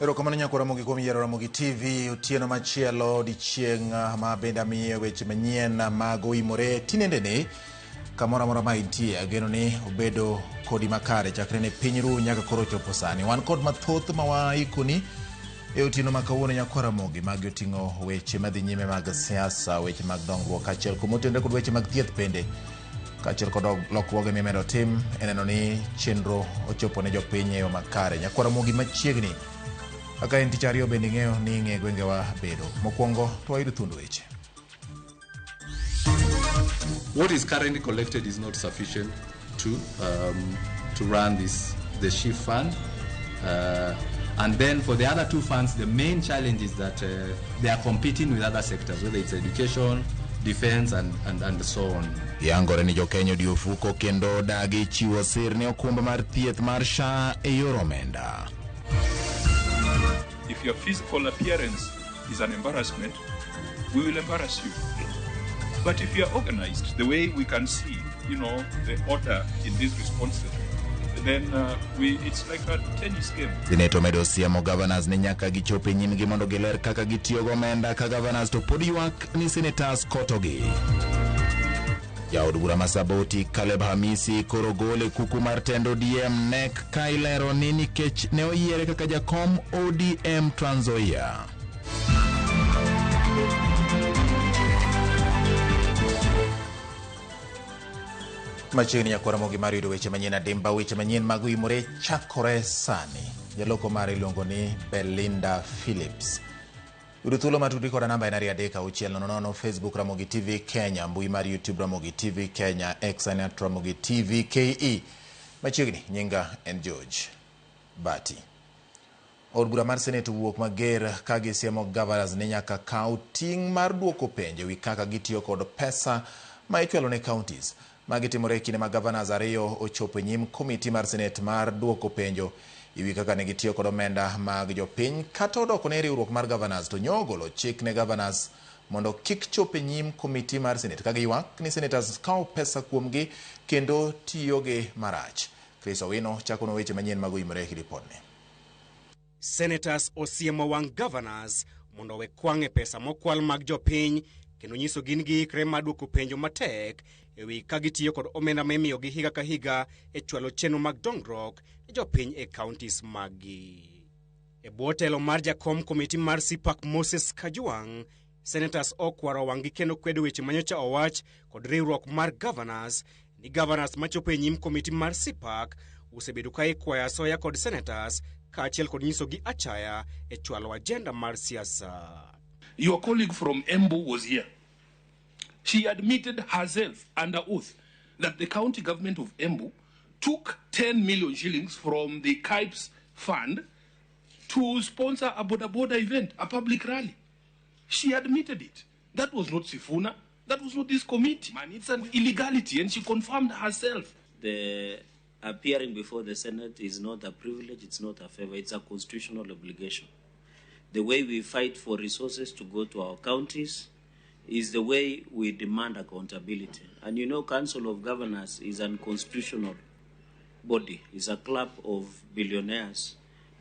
Erokamano nyako Ramogi kuom yiero Ramogi TV otieno machielo odiechieng' ma bende amiyo weche manyien mag oimore tinendeni kamoro amora ma intie. Ageno ni obedo kodi makare chakre ne piny ru nyaka koro chopo sani. Wan kod mathoth ma waikoni e otieno ma kawuono nyako Ramogi. Magi oting'o weche madhi nyime mag siasa, weche mag dongruok kaachiel kuma otenre kod weche mag thieth bende kaachiel kod lokruoge mimedo tim e neno ni chenro ochopo ne jopiny e yo makare. Nyakwa Ramogi machiegni kaka en tich ariyo bende ing'eyo ni ng'e gwengewa bedo. Mokwongo to wayud thuond weche. What is currently collected is not sufficient to run the SHIF fund. And then for the other two funds, the main challenge is that they are competing with other sectors, whether it's education, defense, and so on. Yangore ni jokenya odiyo ofuko kendo dagi chiwo sir ne okumba mar thieth mar SHA e yor omenda. If your physical appearance is an embarrassment, we will embarrass you. But if you are organized the way we can see, the order in these responses, then it's like a tennis game. Senate omedo siemo governors ni nyaka gichop e nyimgi mondo giler kaka gitiyo gi omenda ka governors to pod ywak ni senators kotogi. Jaod bura ma Saboti Caleb Hamisi koro gol e kuku mar tend ODM NEC ka ilero ni nikech ne oyiere kaka jakom ODM Trans Nzoia. Machiegni nyakwa Ramogi mar yudo weche manyien adimba, weche manyien mag oimore chakore sani. Jaloko mare iluongo ni Belinda Phillips. Yudo thuolo mar tudri koda namba en 23600, Facebook Ramogi TV Kenya, mbui mar YouTube Ramogi TV Kenya, X en at Ramogi TV KE. Machiegni nyinga en George Bati. Od bura mar Senate owuok mager ka gisiemo governors ni nyaka kaw ting' mar duoko penjo ewi kaka gitiyo kod pesa ma ichwalo ne counties. Magi timore e kinde ma governors ariyo ochopo e nyim komiti mar Senate mar duoko penjo ewi kaka ne gitiyo kod omenda mag jopiny. Kata odoko ne riwruok mar governors to nyo ogolo chik ne governors mondo kik chop e nyim komiti mar Senate ka giywak ni senators kawo pesa kuomgi kendo tiyo gi marach. Chris Owino chakonwa weche manyien mag oimore e ripodni. Senators osiemo wang' governors mondo owe kwang' e pesa mokwal mag jopiny kendo nyiso gin giikre mar duoko penjo matek ewi ka gitiyo kod omenda ma imiyogi higa ka higa e chwalo chenro mag dongruok ne jopiny e counties maggi. E bwo telo mar jakom komiti mar CPAC Moses Kajwang', senators okwaro wang'gi kendo kwedo weche manyocha owach kod riwruok mar governors ni governors machopo e nyim komiti mar CPAC osebedo ka ikwayo asoya kod senators kaachiel kod nyisogi achaya e chwalo agenda mar siasa. Your colleague from Embu was here. She admitted herself under oath that the county government of Embu took 10 million shillings from the KIPES fund to sponsor a boda boda event, a public rally. She admitted it. That was not Sifuna. That was not this committee. Man, it's an illegality, and she confirmed herself. The appearing before the Senate is not a privilege, it's not a favor, it's a constitutional obligation. The way we fight for resources to go to our counties is the way we demand accountability. And Council of Governors is an unconstitutional body. It's a club of billionaires.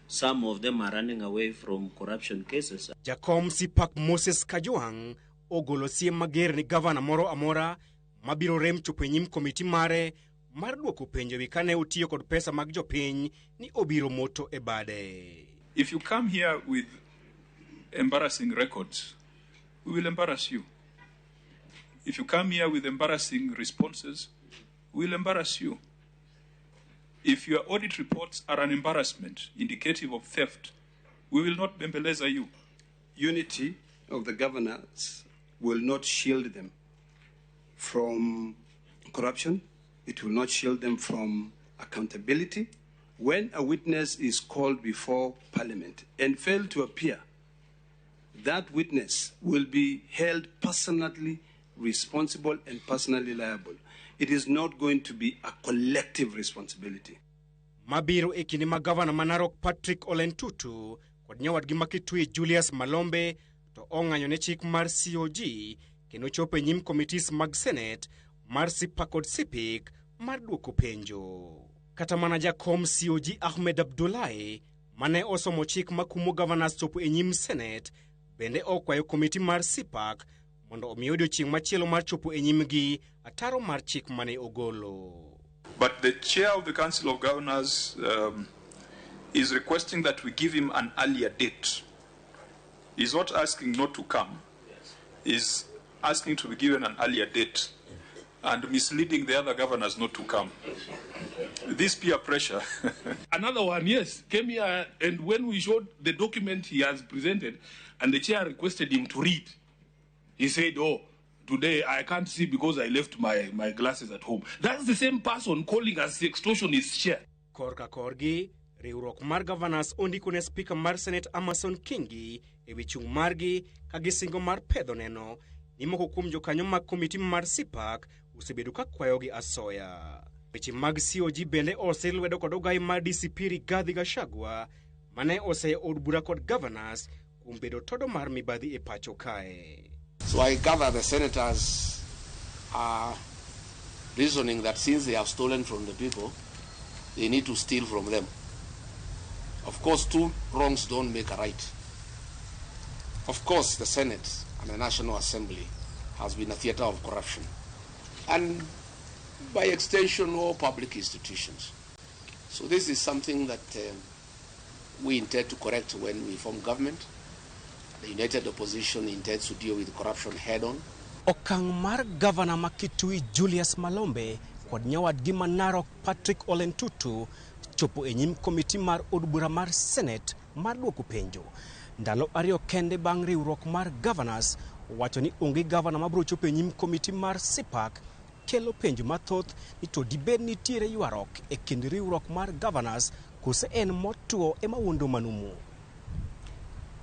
Some of them are running away from corruption cases. Jakom CPAC Moses Kajwang' ogolo siem mager ni gavana moro amora mabiro rem chopo e nyim komiti mare mar duoko penjo ewi kane otiyo kod pesa mag jopiny ni obiro moto e bade. If you come here with embarrassing records, we will embarrass you. If you come here with embarrassing responses, we will embarrass you. If your audit reports are an embarrassment indicative of theft, we will not bembeleza you. Unity of the governors will not shield them from corruption. It will not shield them from accountability. When a witness is called before Parliament and failed to appear, that witness will be held personally responsible and personally liable. It is not going to be a collective responsibility. Mabiro e kinde ma gavana ma Narok Patrick Ole Ntutu kod nyawadgi ma Kitui Julius Malombe to ong'anyo ne chik mar COG kendo chopo e nyim committees mag Senate mar CPAC kod CPIC mar duoko penjo. Kata mana jakom COG Ahmed Abdullahi mane osomo chik makumo governors chopo e nyim Senate bende okwayo komiti mar CPAC mondo omi odiochieng' machielo mar chopo e nyimgi ataro mar chik mane ogolo. But the chair of the Council of Governors is requesting that we give him an earlier date. He's not asking not to come. He's asking to be given an earlier date and misleading the other governors not to come. This peer pressure. Another one, yes, came here, and when we showed the document he has presented, and the chair requested him to read, he said, oh, today I can't see because I left my glasses at home. That's the same person calling us the extortionist chair. Korka korgi, riwruok mar governors ondiko ne Speaker mar Senate Amason Kingi ewi chung' margi ka gisingo mar pedho neno ni moko kuom jokanyo mag komiti mar CPAC osebedo ka kwayogi asoya. Weche mag COG bende osir lwedo kod ogai mar DCP Rigathi Gachagua mane oseyo od bura kod governors kuom bedo todo mar mibadhi e pacho kae. So I gather the senators are reasoning that since they have stolen from the people, they need to steal from them. Of course, two wrongs don't make a right. Of course, the Senate and the National Assembly has been a theater of corruption, and by extension, all public institutions. So this is something that we intend to correct when we form government. The United Opposition intends to deal with corruption head-on. Okang' mar gavana ma Kitui Julius Malombe kod nyawadgi ma Narok Patrick Ole Ntutu chopo e nyim komiti mar od bura mar Senate mar duoko penjo. Ndalo ariyo kende bang' riwruok mar governors owacho ni onge gavana mabiro chopo e nyim komiti mar CPAC kelo penjo mathoth ni to dibed nitiere ywaruok e kind riwruok mar governors kose en motuo ema wuondo manumu.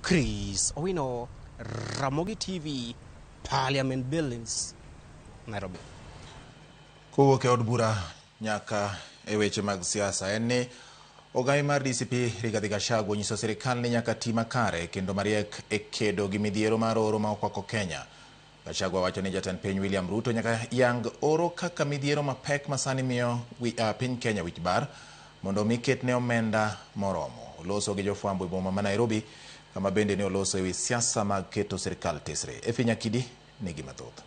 Chris Owino, Ramogi TV, Parliament Buildings, Nairobi. Kowuok e od bura nyaka e weche mag siasa en ni ogai mar DCP Rigathi Gachagua onyiso sirikal ni nyaka ti makare kendo mariek e kedo gi midhiero mar oro ma okwako Kenya. Gachagua wacho ni jatend piny William Ruto nyaka yang oro kaka midhiero mapek masani miyo piny Kenya wich bar mondo omi ketne omenda moromo. Oloso gi jofwambo e boma ma Nairobi kama bende ne oloso ewi siasa mag keto sirikal tesre. Efi Nyakidi nigi mathoth.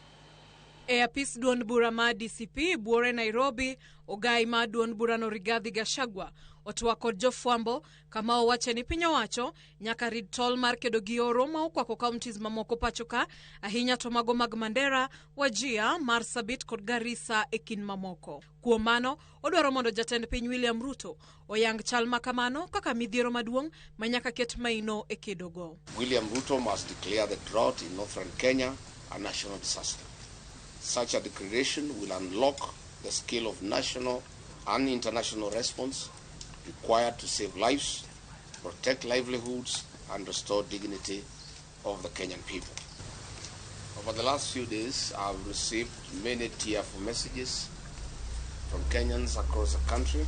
E apis duond bura mar DCP buore Nairobi, ogai mar duond burano Rigathi Gachagua otwak kod jofwambo kama owache ni piny owacho nyaka rid tol mar kedo gi oro ma okwako counties mamoko pacho ka, ahinya to mago mag Mandera, Wajir, Marsabit kod Garissa e kind mamoko. Kuom mano, odwaro mondo jatend piny William Ruto oyang chal ma kamano kaka midhiero maduong' ma nyaka ket maino e kedogo. William Ruto must declare the drought in northern Kenya a national disaster. Such a declaration will unlock the scale of national and international response required to save lives, protect livelihoods, and restore dignity of the Kenyan people. Over the last few days, I've received many tearful messages from Kenyans across the country,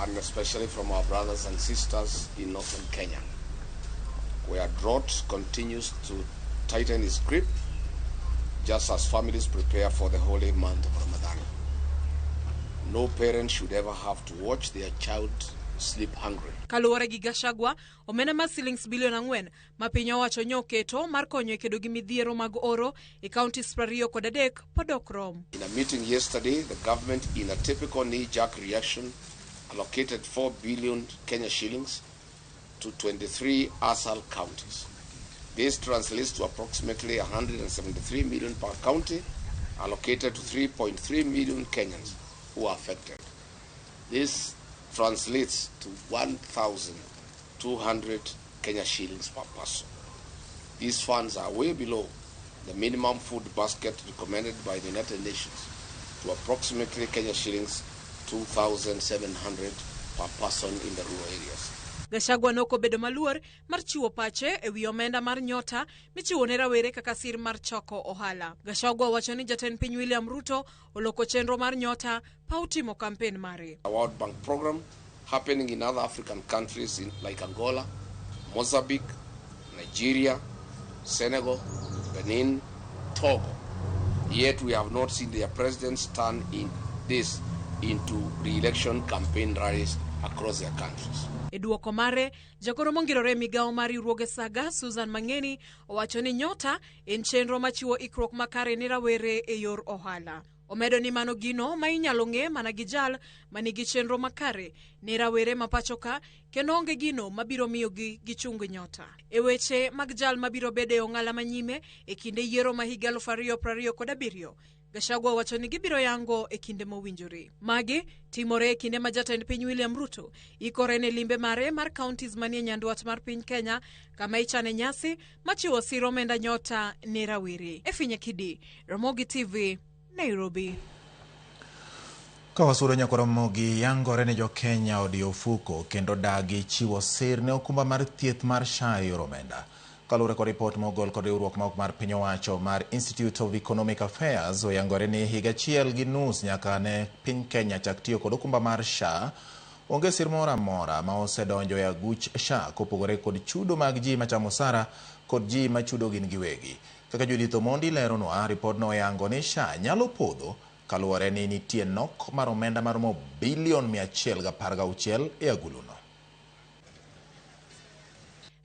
and especially from our brothers and sisters in northern Kenya, where drought continues to tighten its grip just as families prepare for the holy month of Ramadan. No parent should ever have to watch their child sleep hungry. Kaluwore gi Gachagua, omenda mar silings bilion 4 ma piny owacho nyoketo mar konyo e kedo gi midhiero mag oro e counties 23 pod ok rom. In a meeting yesterday, the government, in a typical knee-jerk reaction, allocated 4 billion Kenya shillings to 23 ASAL counties. This translates to approximately 173 million per county, allocated to 3.3 million Kenyans who are affected. This translates to 1,200 Kenya shillings per person. These funds are way below the minimum food basket recommended by the United Nations to approximately Kenya shillings 2,700 per person in the rural areas. Gachagua nokobedo maluor mar chiwo pache e wi omenda mar nyota michiwo ne rawere kaka sir mar choko ohala. Gachagua wacho ni jatend piny William Ruto oloko chenro mar nyota paw timo kampen mare. A World Bank program happening in other African countries like Angola, Mozambique, Nigeria, Senegal, Benin, Togo. Yet we have not seen their presidents turn in this into re-election campaign rallies across their countries. E duoko mare, jagoro mongirore e migawo mar riwruoge Saga, Susan Mang'eni, owacho ni Nyota en chenro machiwo ikruok makare ne rawere e yor ohala. Omedo ni mano gino ma inyalo ng'e mana gi jal manigi chenro makare ne rawere ma pacho ka kendo onge gino mabiro miyogi gichung nyota. E weche mag jal mabiro bedo e ong'ala manyime e kinde yiero ma higa 2027, Gachagua owacho ni gibiro yango e kinde mowinjore. Magi timore e kinde ma jatend piny William Ruto ikore ne limbe mare mar counties manie nyandwat mar piny Kenya kama ichane nyasi machiwo siro omenda nyota ne rawere. Efi Nyakidi, Ramogi TV, Nairobi. Ka wasudo nyaka Ramogi, yangore ni jo-Kenya odiyo ofuko kendo dagi chiwo sir ne okumba mar thieth mar SHA e yor omenda. Kaluwore kod ripot mogol kod riwruok ma ok mar piny owacho mar Institute of Economic Affairs, oyangore ni higa achiel gi nus nyaka ne piny Kenya chak tiyo kod okumba mar SHA, onge sir moro amora ma osedonjo e aguch SHA kopogore kod chudo mag ji machamo osara kod ji machudo gin giwegi. Kaka Judith Omondi leronwa, ripodno oyango ni SHA nyalo podho kaluwore ni nitie nok mar omenda maromo bilion 116 e aguluno.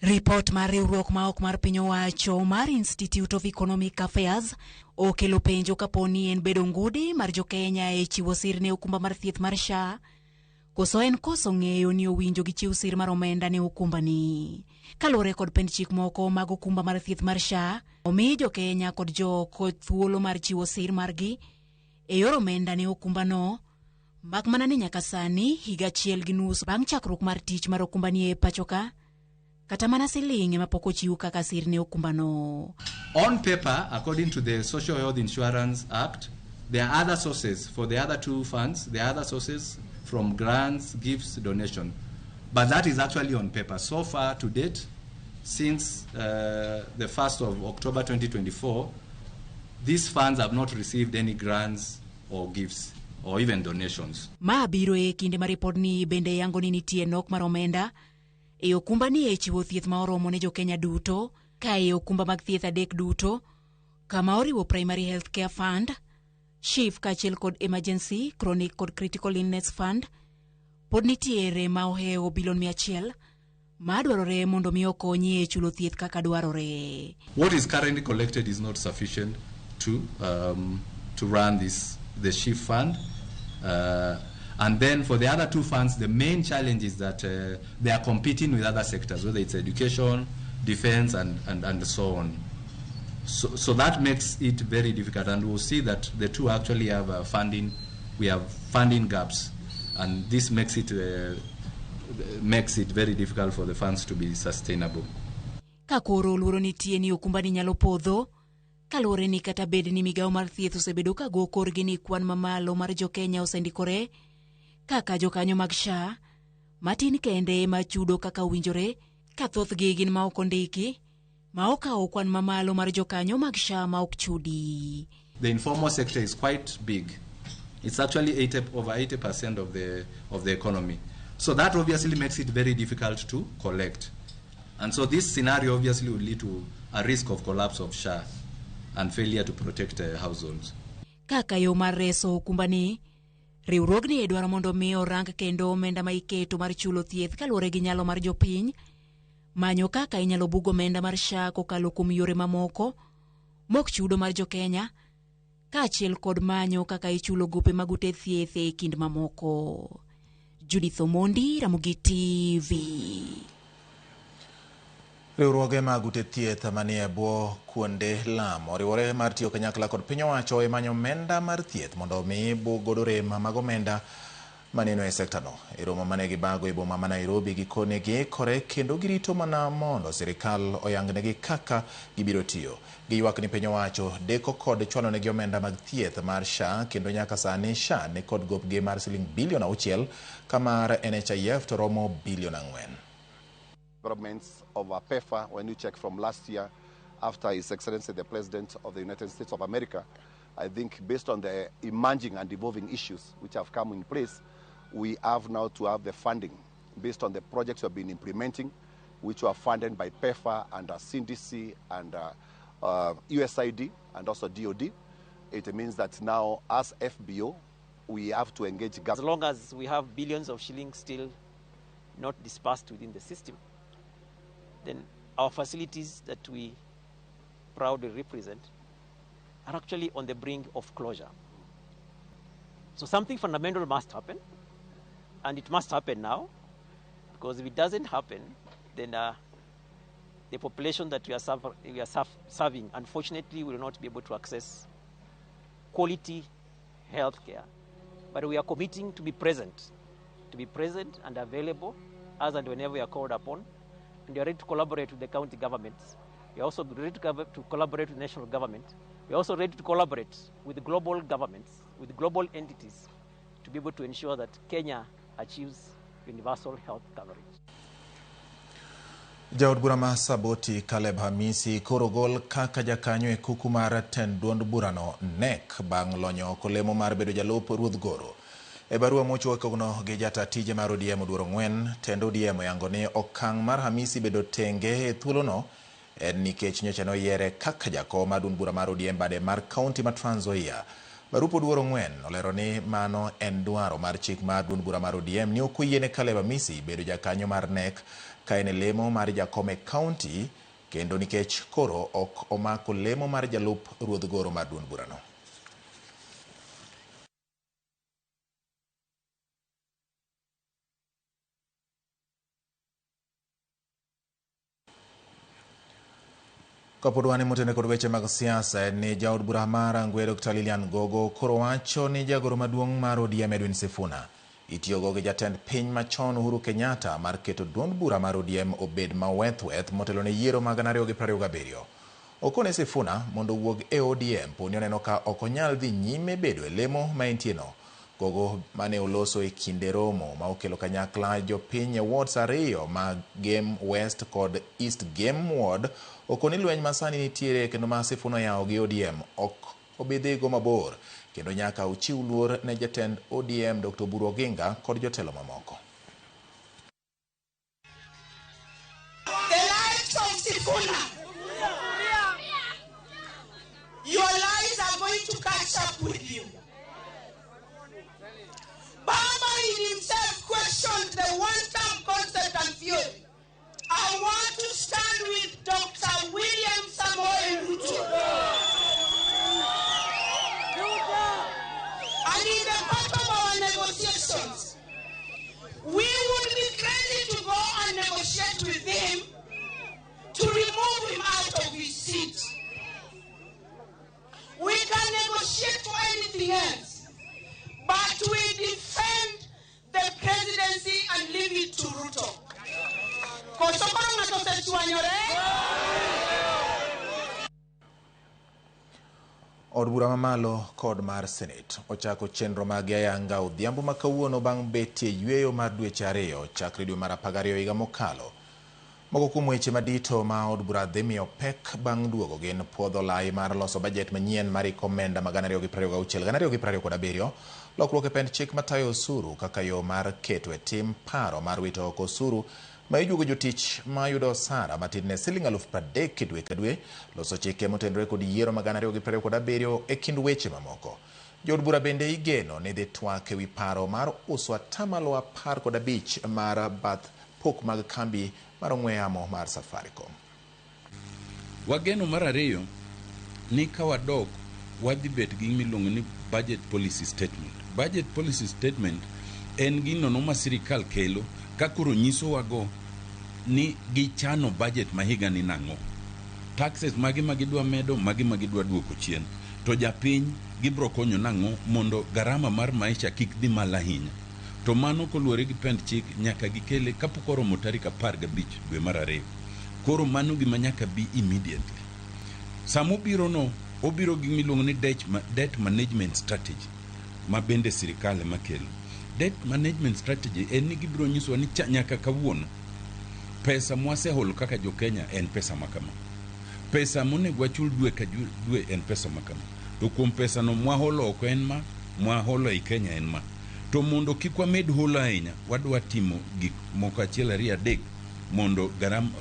Ripot mar riwruok ma ok mar piny owacho mar Institute of Economic Affairs okelo penjo kapo ni en bedo ngudi mar jo-Kenya e chiwo sir ne okumba mar thieth mar SHA koso en koso ng'eyo ni owinjo gichiw sir mar omenda ne okumbani. Kaluwore kod pend chik moko mag okumba mar thieth mar SHA, omi jo-Kenya kod jooko thuolo mar chiwo sir margi e yor omenda ne okumbano, mak mana ni nyaka sani higa achiel gi nus bang' chakruok mar tich mar okumbani e pacho ka, kata mana siling ema pok ochiw kaka sir ne okumbano. On paper, according to the Social Health Insurance Act, there are other sources for the other two funds, there are other sources from grants, gifts, donation. But that is actually on paper. So far to date, since the 1st of October 2024, these funds have not received any grants or gifts or even donations. Ma biro e kinde ma ripodni bende yango ni nitie nok mar omenda e okumbani e chiwo thieth ma oromo ne jo-Kenya duto, ka e okumba mag thieth adek duto, kama oriwo Primary Health Care Fund, SHIF kaachiel kod Emergency, Chronic kod Critical Illness Fund, pod nitiere ma ohewo bilion 100 ma dwarore mondo mi okonyi e chulo thieth kaka dwarore. What is currently collected is not sufficient to run the SHIF fund. And then for the other two funds, the main challenge is that they are competing with other sectors, whether it's education, defense, and so on. So that makes it very difficult, and we'll see that the two actually have funding. We have funding gaps, and this makes it very difficult for the funds to be sustainable. Ka koro luoro nitie ni okumbani nyalo podho, kaluwore ni kata bed ni migawo mar thieth osebedo ka go korgi ni kwan mamalo mar jo-Kenya osendikore kaka jokanyo mag SHA, matin kende ema chudo kaka owinjore, ka thothgi gin ma ok ondiki, ma okawo kwan mamalo mar jokanyo mag SHA ma ok chudi. The informal sector is quite big. It's actually over 80% of the economy. So that obviously makes it very difficult to collect. And so this scenario obviously would lead to a risk of collapse of SHA and failure to protect households. Kaka yo mar reso okumbani, riwruogni dwaro mondo mi orang kendo omenda ma iketo mar chulo thieth kaluwore gi nyalo mar jopiny, manyo kaka inyalo bug omenda mar SHA kokalo kuom yore mamoko mok chudo mar jo-Kenya, kaachiel kod manyo kaka ichulo gope mag ute thieth e kind mamoko. Judith Omondi, Ramogi TV. Riwruoge mag ute thieth manie bwo kuonde lamo oriwore mar tiyo kanyakla kod piny owacho e manyo omenda mar thieth mondo omi bug godo rem mag omenda maneno e sekta no. E romo mane gibago e boma ma Nairobi gikone giikore kendo girito mana mondo sirikal oyangnegi kaka gibiro tiyo. Giywak ni piny owacho deko kod chwalonegi omenda mag thieth mar SHA kendo nyaka sani SHA ni kod gopgi mar siling bilion 6 ka mar NHIF to romo bilion 4. Developments of PEPFAR, when you check from last year after His Excellency the President of the United States of America, I think based on the emerging and evolving issues which have come in place, we have now to have the funding based on the projects we have been implementing, which were funded by PEPFAR and CDC and USAID and also DOD. It means that now as FBO, we have to engage government. As long as we have billions of shillings still not dispersed within the system, then our facilities that we proudly represent are actually on the brink of closure. So something fundamental must happen, and it must happen now, because if it doesn't happen, then the population that we are serving, unfortunately, will not be able to access quality health care. But we are committing to be present and available as and whenever we are called upon. And we are ready to collaborate with the county governments. We are also ready to collaborate with national government. We are also ready to collaborate with global governments, with global entities, to be able to ensure that Kenya achieves universal health coverage. Jaod bura ma Saboti Caleb Hamisi koro gol kaka jakanyo e kuku mar tend duond burano NEC bang' lonyo oko lemo mar bedo jalup ruodh Goro. E barua mochiwo kawuono gi jata tije mar ODM Oduor Ong'wen, tend ODM oyango ni okang' mar Hamisi bedo tenge e thuolono en nikech nyocha noyiere kaka jakom mar duond bura mar ODM bade mar kaunti ma Trans Nzoia. Barup Oduor Ong'wen olero ni mano en dwaro mar chik mar duond bura mar ODM ni ok oyiene Caleb Hamisi bedo jakanyo mar NEC ka en e lemo mar jakom e kaunti kendo nikech koro ok omako lemo mar jalup ruodh Goro mar duond burano. Kapod wan motene kod weche mag siasa en ni jaod bura mar Rangwe Dr. Lilian Gogo koro wacho ni jagoro maduong' mar ODM Edwin Sifuna itiyogo gi jatend piny machon Uhuru Kenyatta mar keto duond bura mar ODM obed mawethweth motelo ne yiero mag 2027. Okone Sifuna mondo owuog e ODM poni oneno ka ok onyal dhi nyime bedo e lemo ma entieno. Gogo mane oloso e kinde romo ma okelo kanyakla jopiny e wards ariyo ma Game West kod East Game Ward okoni lweny masani nitiere kendo ma Sifuna oyawo gi ODM ok obidhigo mabor kendo nyaka ochiw luor ne jatend ODM Dr. Oburu Oginga kod jotelo mamoko. The likes of Sifuna, your lies are going to catch up with you. Baba in himself questioned the one-term concept and theory. I want to stand with Dr. William Samoei Ruto. And in the part of our negotiations, we would be crazy to go and negotiate with him to remove him out of his seat. We can negotiate for anything else, but we defend the presidency and leave it to Ruto. Od bura mamalo kod mar Senate ochako chenro mag ayanga odhiambo ma kawuono bang' betie yweyo mar dweche ariyo chakre dwe mar 12 higa mokalo. Moko kuom weche madito ma od bura dhi miyo pek bang' duogo gin puodho lai mar loso bajet manyien mar omenda mag 2026-2027, lokruok e pend chik matayo osuru kaka yo mar keto e tim paro mar wito oko osuru ma ijuogo jotich ma yudo osara matin ne siling 30,000 dwe ka dwe, loso chike motenore kod yiero mag 2027 e kind weche mamoko. Jood bura bende igeno ni dhi twak ewi paro mar uso 15% mar bath pok mag kambi mar ong'we yamo mar Safaricom. Wageno mar ariyo ni ka wadok wadhi bet gi miluongo ni budget policy statement. Budget policy statement en gino no ma sirikal kelo ka koro nyisowago ni gichano budget ma higa ni nang'o. Taxes magi ma gidwa medo, magi ma gidwa duoko chien. To japiny gibro konyo nang'o mondo garama mar maisha kik dhi malo ahinya. To mano koluwore gi pend chik nyaka gikele kapok oromo tarik 15 dwe mar 2. Koro mano gima nyaka bi immediately. Sama obiro no, obiro gi miluongo ni debt management strategy ma bende sirikal ema kelo. Debt management strategy en ni gibiro nyisowa ni nyaka kawuono pesa mwaseholo kaka jo Kenya en pesa makama. Pesa monego wachul dwe ka dwe en pesa makama. To kuom pesa no mwaholo oko en ma, mwaholo ei Kenya en ma. To mondo kik wamed holo ahinya, wadwa timo gik moko 1, 2, 3 mondo garam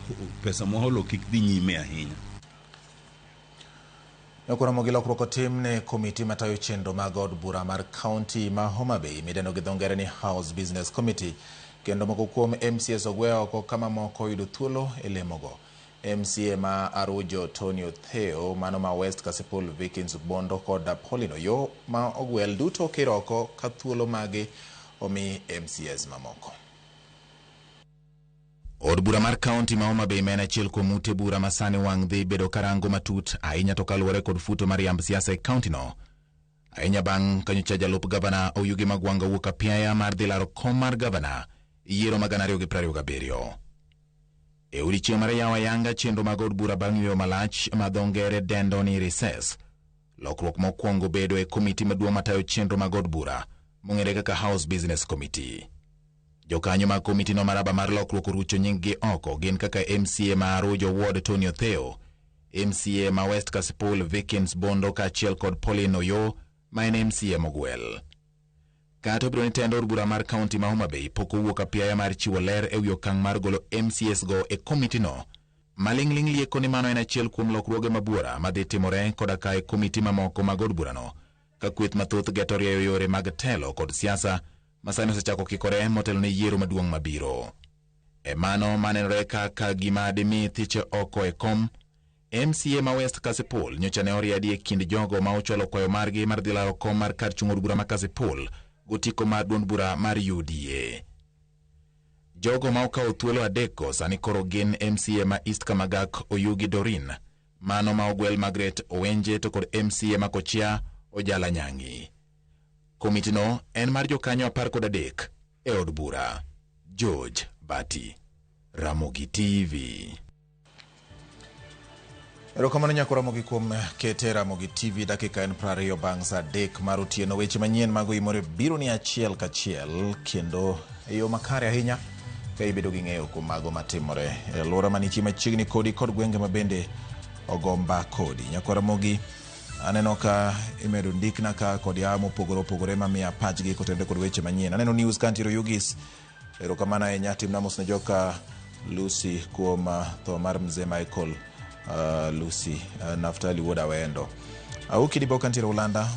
pesa mwaholo kik dhi nyime ahinya. Nokoromo gi lokruok otim ne komiti matayo chenro mag od bura mar kaunti ma Homa Bay midendo gi dho ngere ni House Business Committee. Kendo moko kuom MCAs ogwe oko ka mamoko oyudo thuolo e lemogo. MCA ma Arujo Tony Otheo, mano ma West Kasipul Vikins Bondo kod Pauline Oyo ma ogwel duto okir oko ka thuolo magi omi MCAs mamoko. Od bura mar kaunti ma Homa Bay ma en achiel kuom ute bura ma sani wang' dhi bedo karango matut ahinya to kaluwore kod futo mar yamb siasa e kaunti no. Ahinya bang' kanyocha jalup gavana Oyugi Magwanga owuok apiaya mar dhi laro kom mar gavana e yiero mag 2027. E odiechieng' mar yawo ayanga chenro mag od bura bang' yueyo malach ma dho ngere dendo ni recess. Lokruok mokwongo bedo e komiti maduong' matayo chenro mag od bura mong'ere kaka House Business Committee. Jokanyo mag komiti no maraba mar lokruok orucho nying-gi oko gin kaka MCA ma Arujo Ward Tony Otheo, MCA ma West Kasipul Vikins Bondo kaachiel kod Pauline Oyo ma en MCA mogwel. Kata obedo ni tend od bura mar kaunti ma Homa Bay pok owuok apiaya mar chiwo ler ewi okang' mar golo MCAs go e komiti no, maling'ling' lieko ni mano en achiel kuom lokruoge mabuora madhi timore koda ka e komiti mamoko mag od burano, ka kweth mathoth geto rieyo yore mag telo kod siasa ma sani osechako kikore motelo ne yiero maduong' mabiro. E mano manenore kaka gima dimi thiche oko e kom, MCA ma West Kasipul nyocha ne oriedi e kind jogo ma ochwalo kwayo margi mar dhi laro kom mar kar chung' od bura ma Kasipul gotiko mar duond bura mar UDA. Jogo ma okawo thuolo adekgo sani koro gin MCA ma East Kamagak Oyugi Dorin, mano ma ogwel Margaret Owenje to kod MCA ma Kochia Ojala Nyangi. Komitino en mar jokanyo 13 e od bura. George Bati, Ramogi TV. Erokamano nyako Ramogi kuom kete Ramogi TV dakika en 20 bang' saa 3 mar otieno. Weche manyien mag oimore biro ni achiel kachiel kendo e yo makare ahinya ka ibedo gi ng'eyo kuom mago matimore e alwora manitie machiegni kodi kod gwenge ma bende ogomba kodi. Nyako Ramogi aneno ka imedo ndikna ka kod yawa mopogore opogore mamiya pachgi kotenore kod weche manyien. Aneno news ka ntiere Oyugis. Erokamano ahinya timna mos ne joka Lucy kuom tho mar mzee Michael Lucy Naftali wuod Awendo. Auki Dibo ka ntiere Ulanda.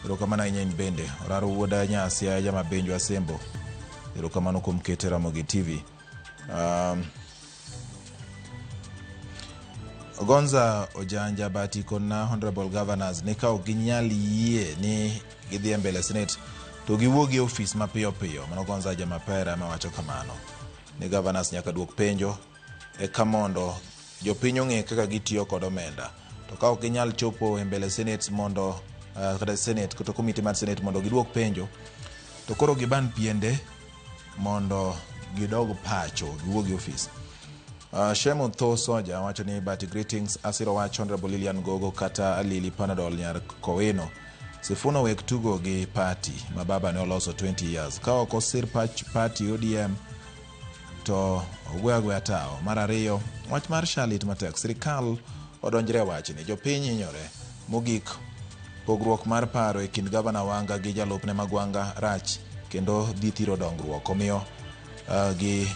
Erokamano ahinya in bende. Oraro wuod Nyasia jama Benjo Asembo. Erokamano kuom kete Ramogi TV. Gonza Ojanja Bati kona Honorable Governors ni ka ok ginyal yie ni gidhi e mbele Senate to giwuog e ofis mapiyo piyo. Mano Gonza Jamapera ema wacho kamano. Ni governors nyaka duok penjo eka mondo jopiny ong'e kaka gitiyo kod omenda. To ka ok ginyal chopo e mbele Senate mondo kata Senate kata komiti mar Senate mondo giduok penjo to koro giban piende mondo gidog pacho giwuog e ofis. Shemo Tho Soja wacho ni but greetings asiro wach Honorable Lilian Gogo kata Alili Panadol nyar Kowino. Sifuna wek tugo gi party ma baba ne oloso 20 years. Ka ok osir party ODM to ogwe agweya tawo. Mar ariyo, wach mar SHA lit matek. Sirikal odonjre e wachni. Jopiny hinyore. Mogik, pogruok mar paro e kind gavana Wanga gi jalupne Magwanga rach kendo dhi thiro dongruok. Omiyo gi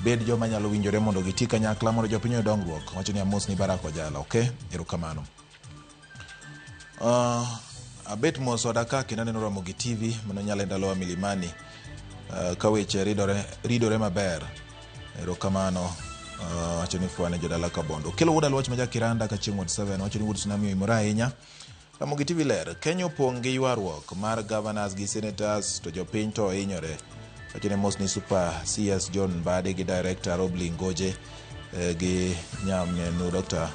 bed joma nyalo winjore mondo giti kanyakla mondo jopiny oyud dongruok. Wacho ni amos ni Barack Ojala. Okay, erokamano. Abet mos oda ka kendo aneno Ramogi TV mano nyalo ndalowa Milimani ka weche ridore maber. Erokamano. Wacho ni fwane jodala Kabondo. Kelo wuod Aluoch ma jakiranda ka chieng' Ward 7 wacho ni wuod Tsunami oimore ahinya. Ramogi TV ler. Kenya opong' gi ywaruok mar governors gi senators to jopiny to hinyore. Wacho ni mos ni Super CS John Mbadi gi Director Robley Ngoje gi nyamenu Dr.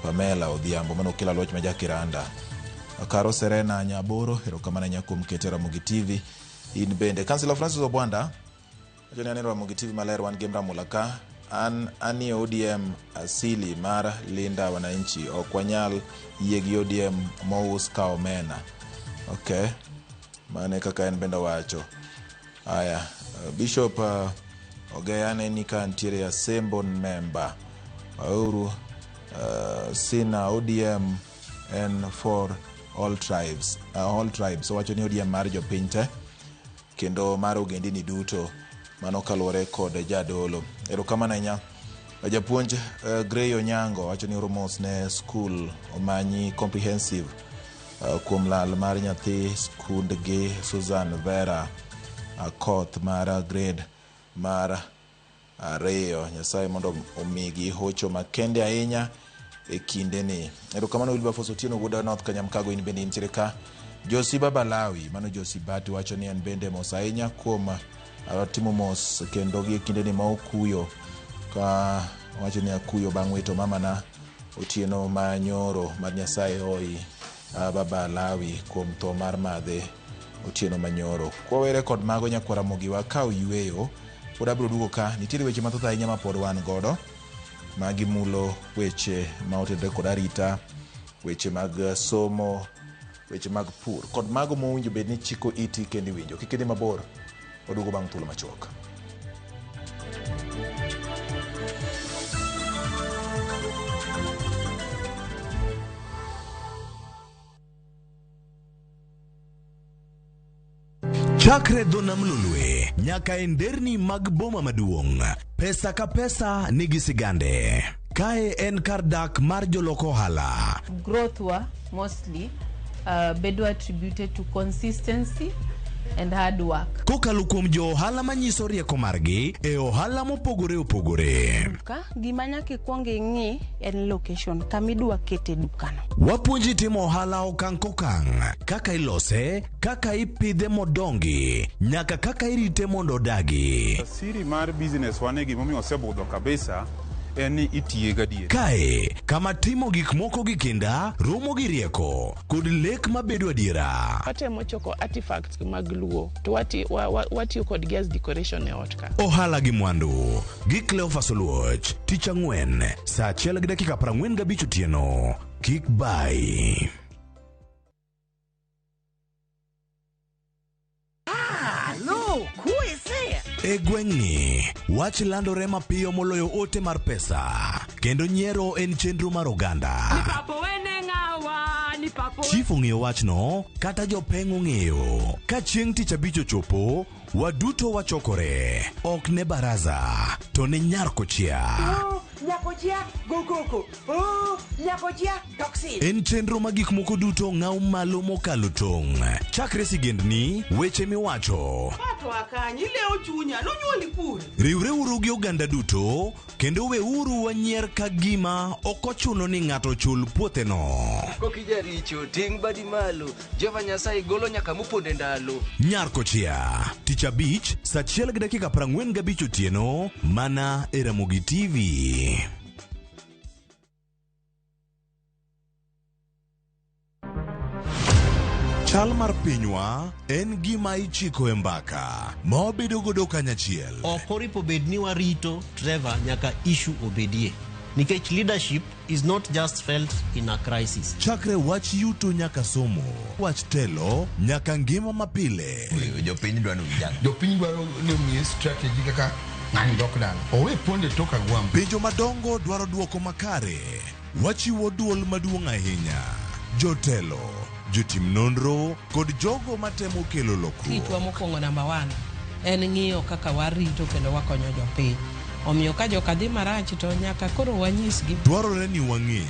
Pamela Odhiambo mano Kelo Aluoch ma jakiranda. Karo Serena Nyaboro erokamano ahinya kuom kete Ramogi TV. In bende Councillor Francis Obwanda wacho ni aneno Ramogi TV maler wan gi Mramula ka an anie ODM asili mar Linda Wananchi ok wanyal yie gi ODM mous ka omena. Okay, mane kaka en bende owacho. Aya, Bishop Ogeya ne ni ka ntiere Asembo member. Wauru Sina ODM en for all tribes. All tribes. Owacho ni ODM mar jopiny te kendo mar ogendini duto. Mano kaluwore kod jadolo. Erokamano ahinya. Japuonj Gray Onyango wacho ni oro mos ne skul omanyi comprehensive kuom lal mar nyathi skundgi Susan Vera Akoth mar grade mar 2. Nyasaye mondo omigi hocho makende ahinya e kindeni. Erokamano Wilberforce Otieno wuod North Kanyamkago, in bende intiere ka. Josi Babalawi, mano Josi Bati wacho ni en bende mos ahinya kuom timo mos kendo gi e kindeni ma okuyo, ka wacho ni akuyo bang' wito mamana Otieno ma nyoro mar Nyasaye hoi Babalawi kuom tho mar madhe Otieno manyoro. Kwawere kod mago nyakwara Ramogi wakaw yweyo, pod abiro duogo ka nitiere weche mathoth ahinya ma pod wan godo magimulo weche ma otenore kod arita, weche mag somo, weche mag pur kod mago mowinjo bed ni chiko iti kendo iwinjo. Kik idhi mabor, waduogo bang' thuolo machuok. Chakre dho nam Lolwe nyaka e nderni mag boma maduong', pesa ka pesa nigi sigande. Kae en kar dak mar jolok ohala. Growth wa mostly bedo attributed to consistency and hard work. Kokalo kuom jo ohala manyiso rieko margi e ohala mopogore opogore. Duka, gima nyaka ikwong ing'i en location kama idwa kete dukano. Wapuonji timo ohala okang' kokang', kaka ilose, kaka ipidhe modongi, nyaka kaka irite mondo odagi. Siri mar business wane gimomiyo osebudho kabisa en ni itiye gadier. Kae, kama timo gik moko gi kinda, romo gi rieko, kod lek mabedo adiera. Watemo choko artifacts mag Luo to watiyo kodgi as decoration e ot ka. Ohala gi mwandu gi Cleophas Oluoch, tich ang'wen, saa 1:45 otieno. Kik bai. E gweng'ni, wach landore mapiyo moloyo ote mar pesa, kendo nyiero en chenro mar oganda. Chief ong'eyo wachno, kata jopeng' ong'eyo. Ka chieng' tich abich ochopo, waduto wachokore. Ok ne baraza, to ne nyar kochia. Nyakochia go koko. Oh, nyakochia toxin. En chenro ma gik moko duto ng'aw malo mokalo tong'. Chakre sigendni, weche miwacho. Pato akanyi leo chunya nonyuoli kure. Riwreuru gi oganda duto kendo weuru wanyier ka gima ok ochuno ni ng'ato ochul puotheno. Kokijaricho ting' badi malo, Jehova Nyasaye golo nyaka moponde ndalo. Nyar kochia, tich abich, saa 1:45 otieno, mana e Ramogi TV. Chal mar pinywa en gima ichiko e mbaka ma wabedo godo kanyachiel. Ok oripo bed ni warito Trevor nyaka issue obedie. Nikech leadership is not just felt in a crisis. Chakre wach yuto nyaka somo, wach telo nyaka ngima mapile. Jopiny dwaro vijana. Jopiny dwaro ni omiye strategy kaka ng'ani dok dala. Owe ponde tok agwambo. Penjo madongo dwaro duoko makare. Wachiwo duol maduong' ahinya. Jotelo, jotim nonro kod jogo matemo kelo lokruok. Tichwa mokwongo namba 1 en ng'iyo kaka warito kendo wakonyo jopiny. Omiyo ka joka dhi marach to nyaka koro wanyisgi. Dwarore ni wang'e,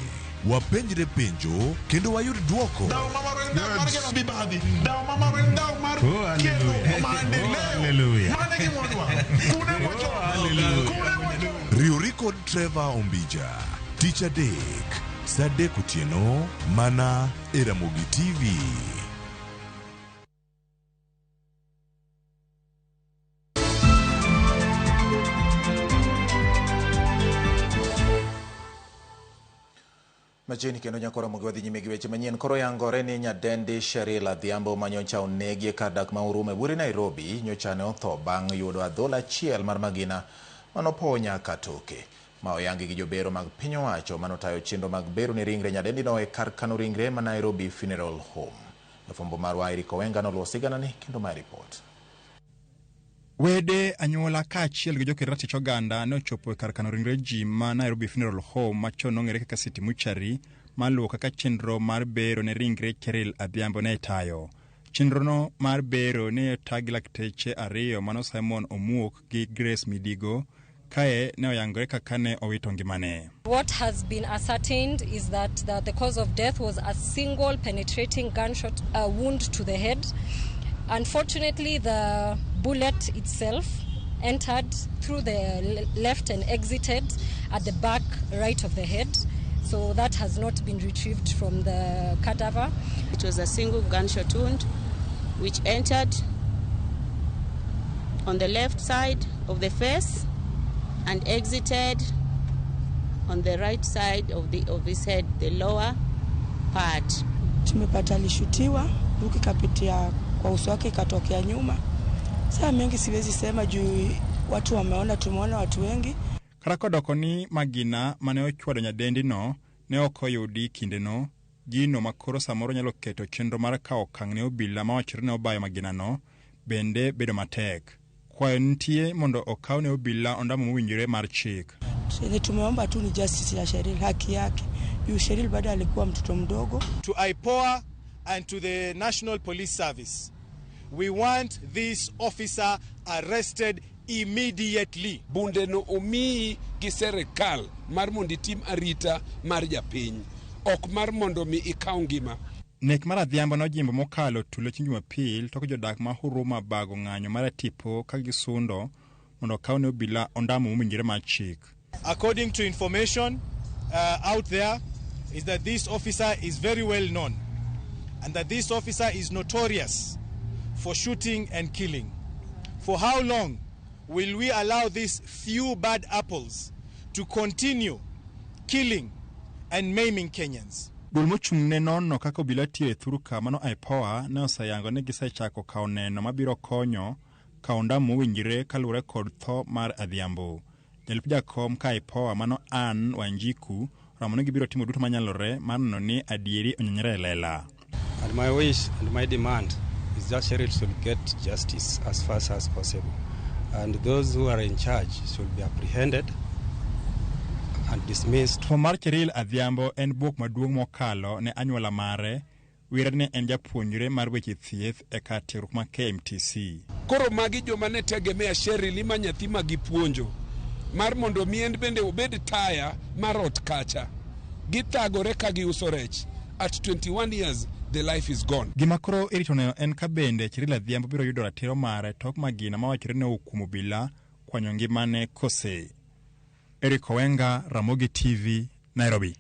wapenjre penjo kendo wayud duoko. Riwri kod Trevor Ombija, tich adek, saa 3 otieno, mana e Ramogi TV. Machiegni kendo nyakoro Ramogi wadhi nyime gi weche manyien. Koro yangore ni nyadendi Cheryl Adhiambo ma nyocha onegi e kar dak ma Huruma e buore Nairobi nyocha ne otho bang' yudo adhola achiel mar magina manopowo nyaka toke. Ma oyangi gi jobero mag piny owacho manotayo chenro mag bero ne ringre nyadendi no e kar kano ringre ma Nairobi Funeral Home. Jafwambo marwa Eric Owenga noluwo siganani kendo mae ripot. Wede anyuola kaachiel gi joketo ratich oganda ne ochopo e kar kano ringre ji ma Nairobi Funeral Home machon nong'ere kaka City Mortuary maluwo kaka chenro mar bero ne ringre Cheryl Adhiambo ne tayo. Chenrono mar bero ne ota gi lakteche ariyo mano Simon Omuok gi Grace Midigo kae ne oyangore kaka ne owito ngimane. What has been ascertained is that the cause of death was a single penetrating gunshot wound to the head. Unfortunately, the bullet itself entered through the left and exited at the back right of the head. So that has not been retrieved from the cadaver. It was a single gunshot wound which entered on the left side of the face and exited on the right side of his head, the lower part. Tumepata alishutiwa, bunduki kapitia kwa uso wake ikatokea nyuma. Saa mengi siwezi sema juu watu wameona, tumeona watu wengi. Kata kodoko ni magina mane ochwado nyadendi no ne ok oyudi kindeno, gino makoro samoro nyalo keto chenro mar kawo okang' ne obila mawachore ne obayo maginano bende bedo matek. Kwayo nitie mondo okaw ne obila ondamo mowinjore mar chik. Chenye tumeomba tu ni justice ya Cheryl, haki yake. Juu Cheryl bado alikuwa mtoto mdogo. To IPOA and to the National Police Service, we want this officer arrested immediately. Bunde no omiyi gi serikal mar mondo itim arita mar japiny, ok mar mondo mi ikaw ngima. Nek mar Adhiambo nojimbo mokalo tulo chieng' Jumapil tok jodak ma Huruma bago ng'anyo mar tipo ka gisundo mondo okaw ne obila ondamo mowinjore mar chik. According to information out there is that this officer is very well known and that this officer is notorious for shooting and killing. For how long will we allow these few bad apples to continue killing and maiming Kenyans? Duol mochung' ne nono kaka obila tiyo e thurka mano IPOA ne oseyango ni gisechako kawo neno mabiro konyo kawo ondamo mowinjore kaluwore kod tho mar Adhiambo. Jalup jakom ka IPOA mano Anne Wanjiku oramo ni gibiro timo duto manyalore mar neno ni adieri onyenyore e lela. And my wish and my demand is that Cheryl should get justice as fast as possible. And those who are in charge should be apprehended and dismissed. Tho mar Cheryl Adhiambo en bwok maduong' mokalo ne anyuola mare, wire ne en japuonjre mar weche thieth e kar tiegruok ma KMTC. Koro magi joma ne tegemea Cheryl ima nyathi ma gipuonjo mar mondo mi en bende obed taya mar ot kacha. Githagore ka giuso rech. At 21 years, the life is gone. Gima koro irito neno en ka bende Cheryl Adhiambo biro yudo ratiro mare tok magina mawachore ne okumo obila kwanyo ngimane kose. Eric Owenga, Ramogi TV, Nairobi.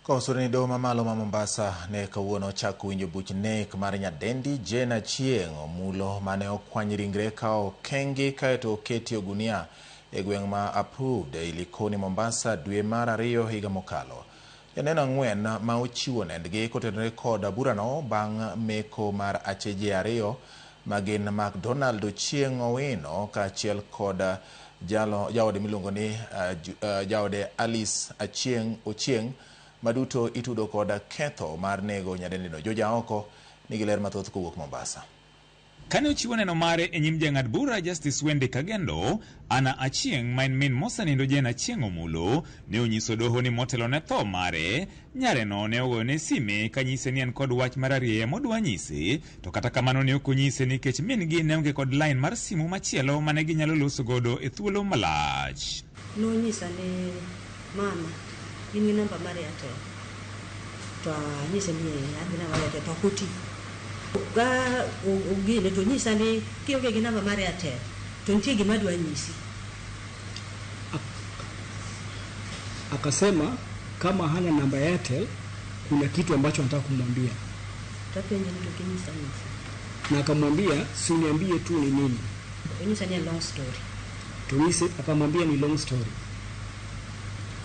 Kosore ni doho mamalo ma Mombasa ne kawuono ochako winjo buch nek mar nyadendi Jane Achieng' Omulo mane okwany ringre ka okengi kaeto oketi e ogunia e gweng' ma Approved e Likoni Mombasa dwe mar 2 higa mokalo. Joneno 4 ma ochiwo nendgi kotenore kod burano bang' meko mar acheje 2 ma gin McDonald Ochieng' Owino kaachiel kod jaode miluongo ni jaode Alice Achieng' Ochieng' maduto itudo kod ketho mar nego nyadendino. Joja oko nigi ler mathoth kowuok Mombasa. Kane ochiwo neno mare e nyim jang'ad bura Justice Wendy Kagendo, Anna Achieng' ma en min mosenindo Jane Achieng' Omulo ne onyiso doho ni motelo ne tho mare, nyareno ne ogoyone sime kanyise ni en kod wach mar arieya modwa nyise, to kata kamano ne ok onyise nikech min gi ne onge kod line mar simu machielo mane ginyalo loso godo e thuolo malach. Nonyisa ni mama, in gi namba mar Airtel, to anyise ni an gi namba mar Airtel to ok oti. Ga ogine to nyisa ni kionge gi namba mar Airtel to nitie gima adwa nyisi. Akasema kama hana namba ya Airtel kuna kitu ambacho anataka kumwambia. Tapenje ni to kinyisa nyisa. Na akamwambia si uniambie tu ni nini. Onyisa ni long story. To nyise akamwambia ni long story.